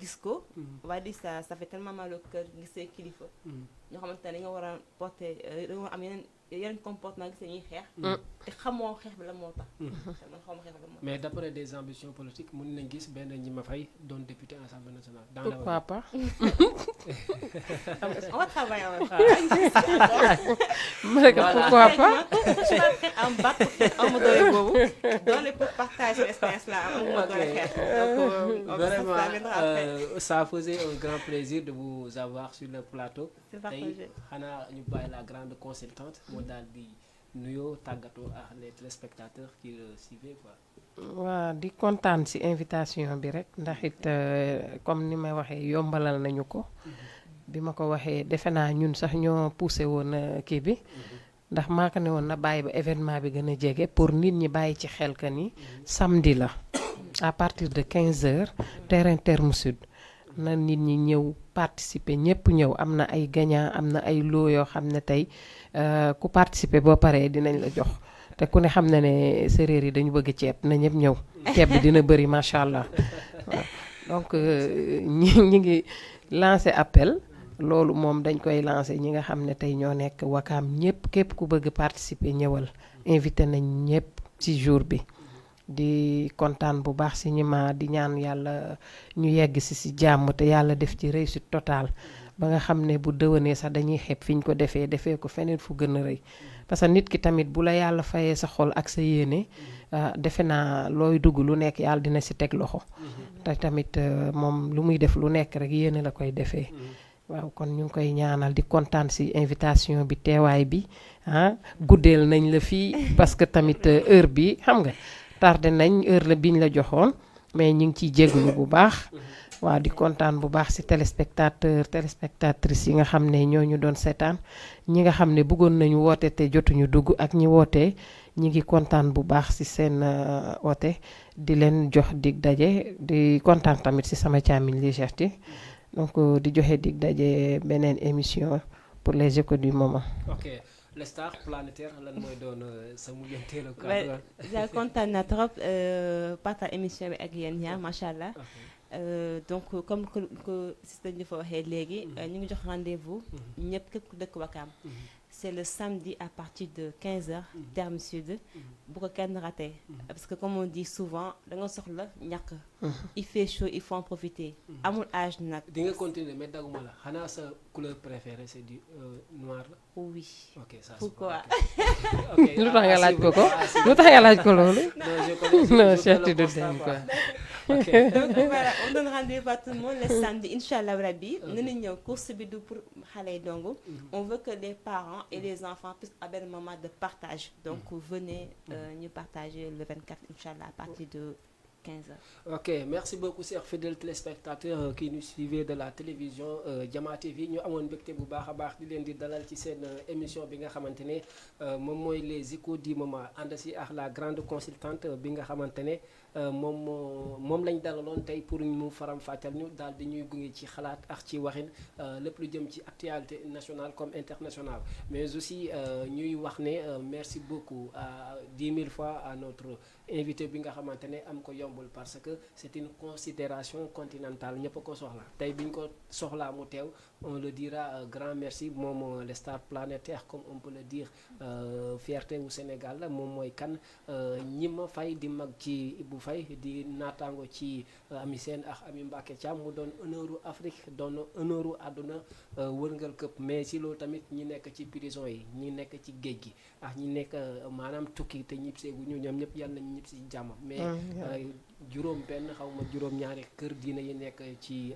gis ko. on va dire ça fait tellement mal au cœur gisee kilifa. ñoo xamante ne nga war a porter dañoo am yeneen comportement gis ñuy xeex. te xamoo xeex bi la moo tax. man xamoo xeex bi la moo tax. mais d'après des ambitions politiques mën nañ gis benn ñi ma fay doon député Assemblée nationale. dans pourquoi pas. on va travailler en même temps. pourquoi pas. je suis pas prête à me battre pour ma doole boobu. doole pour partager cette expérience-là am ma doole xeex. donc vraiment ça faisait un grand plaisir de vous avoir sur le plateau. c'est partagé. xanaa ñu bàyyi la grande consultante moo daal di nuyoo tàggatoo ak les téléspectateurs qui le suivaient quoi. waa di kontaan ci invitation bi rek ndax it comme ni may waxee yombalal nañu ko bi ma ko waxee defe naa ñun sax ñoo poussé woon kii bi ndax maa ko ne woon na bàyyi ba événement bi gën a jege pour nit ñi bàyyi ci xel que ni samedi la à partir de 15h terrain Terme Sud na nit ñi ñëw participer ñëpp ñëw am na ay gagnant am na ay lot yoo xam ne tey ku participer boo paree dinañ la jox te ku ne xam na ne séeréer yi dañu bëgg ceeb na ñëpp ñëw ceeb bi dina bëri macha allah waaw donc ñi ngi lancé appel loolu moom dañ koy lancé ñi nga xam ne tey ñoo nekk Wakaam ñëpp képp ku bëgg participer ñëwal invité nañ ñëpp ci jour bi di kontaan bu baax ci ñi ma di ñaan yàlla ñu yegg ci jàmm te yàlla def ci réussite totale ba nga xam ne bu dëwënee sax dañuy xeeb fi ñu ko defee ko feneen fu gën a rëy parce que nit ki tamit bu la yàlla fayee sa xol ak sa yéene defe naa looy dugg lu nekk yàlla dina ci teg loxo te tamit moom lu muy def lu nekk rek yéene la koy defee waaw kon ñu ngi koy ñaanal di kontaan ci invitation bi teewaay bi guddeel nañ la fii parce que tamit heure bi xam nga tardé nañ heure la biñ la joxoon mais ñu ngi ciy jégalu bu baax waaw di kontaan bu baax ci téléspectatrices yi nga xam ne ñoo ñu doon seetaan ñi nga xam ne bëggoon nañu woote te jotuñu dugg ak ñi wootee ñi ngi kontaan bu baax ci seen woote di leen jox dig daje di kontaan tamit ci sama càmmiñ Liberté donc di joxe dig daje beneen émission pour les échos du moment. ok les stars planétaires lan mooy doon sa mujjanteelu kàddu. ja kontaan na trop partage émission bi ak yéen ñaar macha allah. Donc comme que sister ñu fa waxee léegi ñu ngi jox rendez-vous ñëpp képp ku dëkk Wakaam c'est le samedi à partir de 15h Terme Sud bu ko kenn raté parce que comme on dit souvent da nga soxla ñàkk il fait chaud il faut en profiter amul âge nag di nga continuer mais daguma la xanaa sa couleur préférée c'est du noir la. oui ok ça pourquoi ok lu tax nga laaj ko lu tax nga laaj ko loolu non Cheikh Tidiane Deme quoi. ok donc voilà on donne rendez-vous à tout le monde le samedi inchallah rabbi nañu ñëw course bi du pour xale yi dong on veut que les parents et les enfants puissent avoir un moment de partage donc venez ñu partager le 24 inchallah à partir de 15h. ok merci beaucoup chers fidèles téléspectateurs qui nous suivez de la télévision Jama TV ñu amoon mbégte bu baax a baax di leen di dalal ci seen émission bi nga xamante ne moom mooy les échos du moment ànd si ak la grande consultante bi nga xamante ne moom lañ dalaloon tey pour mu faram fàcceel ñu daal di ñuy gunge ci xalaat ak ci waxin lépp lu jëm ci actualité nationale comme internationale mais aussi ñuy wax ne merci beaucoup à 10 000 fois à notre invité bi nga xamante ne am ko yombul parce que c'est une considération continentale ñëpp a ko soxla tey bi ñu ko soxlaa mu teew on le dira grand merci moom les stars planétaires comme on peut le dire fierté wu Sénégal la moom mooy kan ñi ma fay di mag ci Ibou Faye di naataango ci Ami Sène ak Ami Mbacké Thiam mu doon honneuru Afrique doon honneuru àdduna wërngal këpp mais si loolu tamit ñi nekk ci prison yi ñi nekk ci géej gi ak ñi nekk maanaam tukki te ñibbisee gu ñu ñoom ñëpp yàlla nañ ñibb si jàmm mais juróom benn xaw ma juróom ñaari kër diina yi nekk ci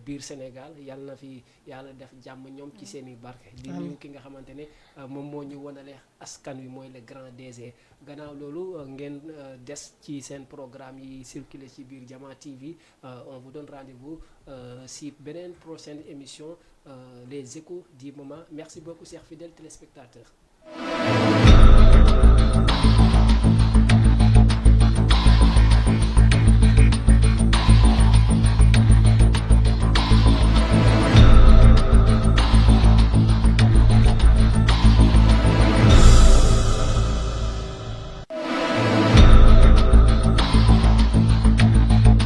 biir Sénégal yàlla na fi yàlla def jàmm ñoom ci seen i barke di nuyu ki nga xamante ne moom moo ñu wanale askan wi mooy le grand DG gannaaw loolu ngeen des ci seen programme yi circulé ci biir Jama TV on vous donne rendez-vous si beneen prochaine émission les échos du moment merci beaucoup chers fidèles téléspectateurs.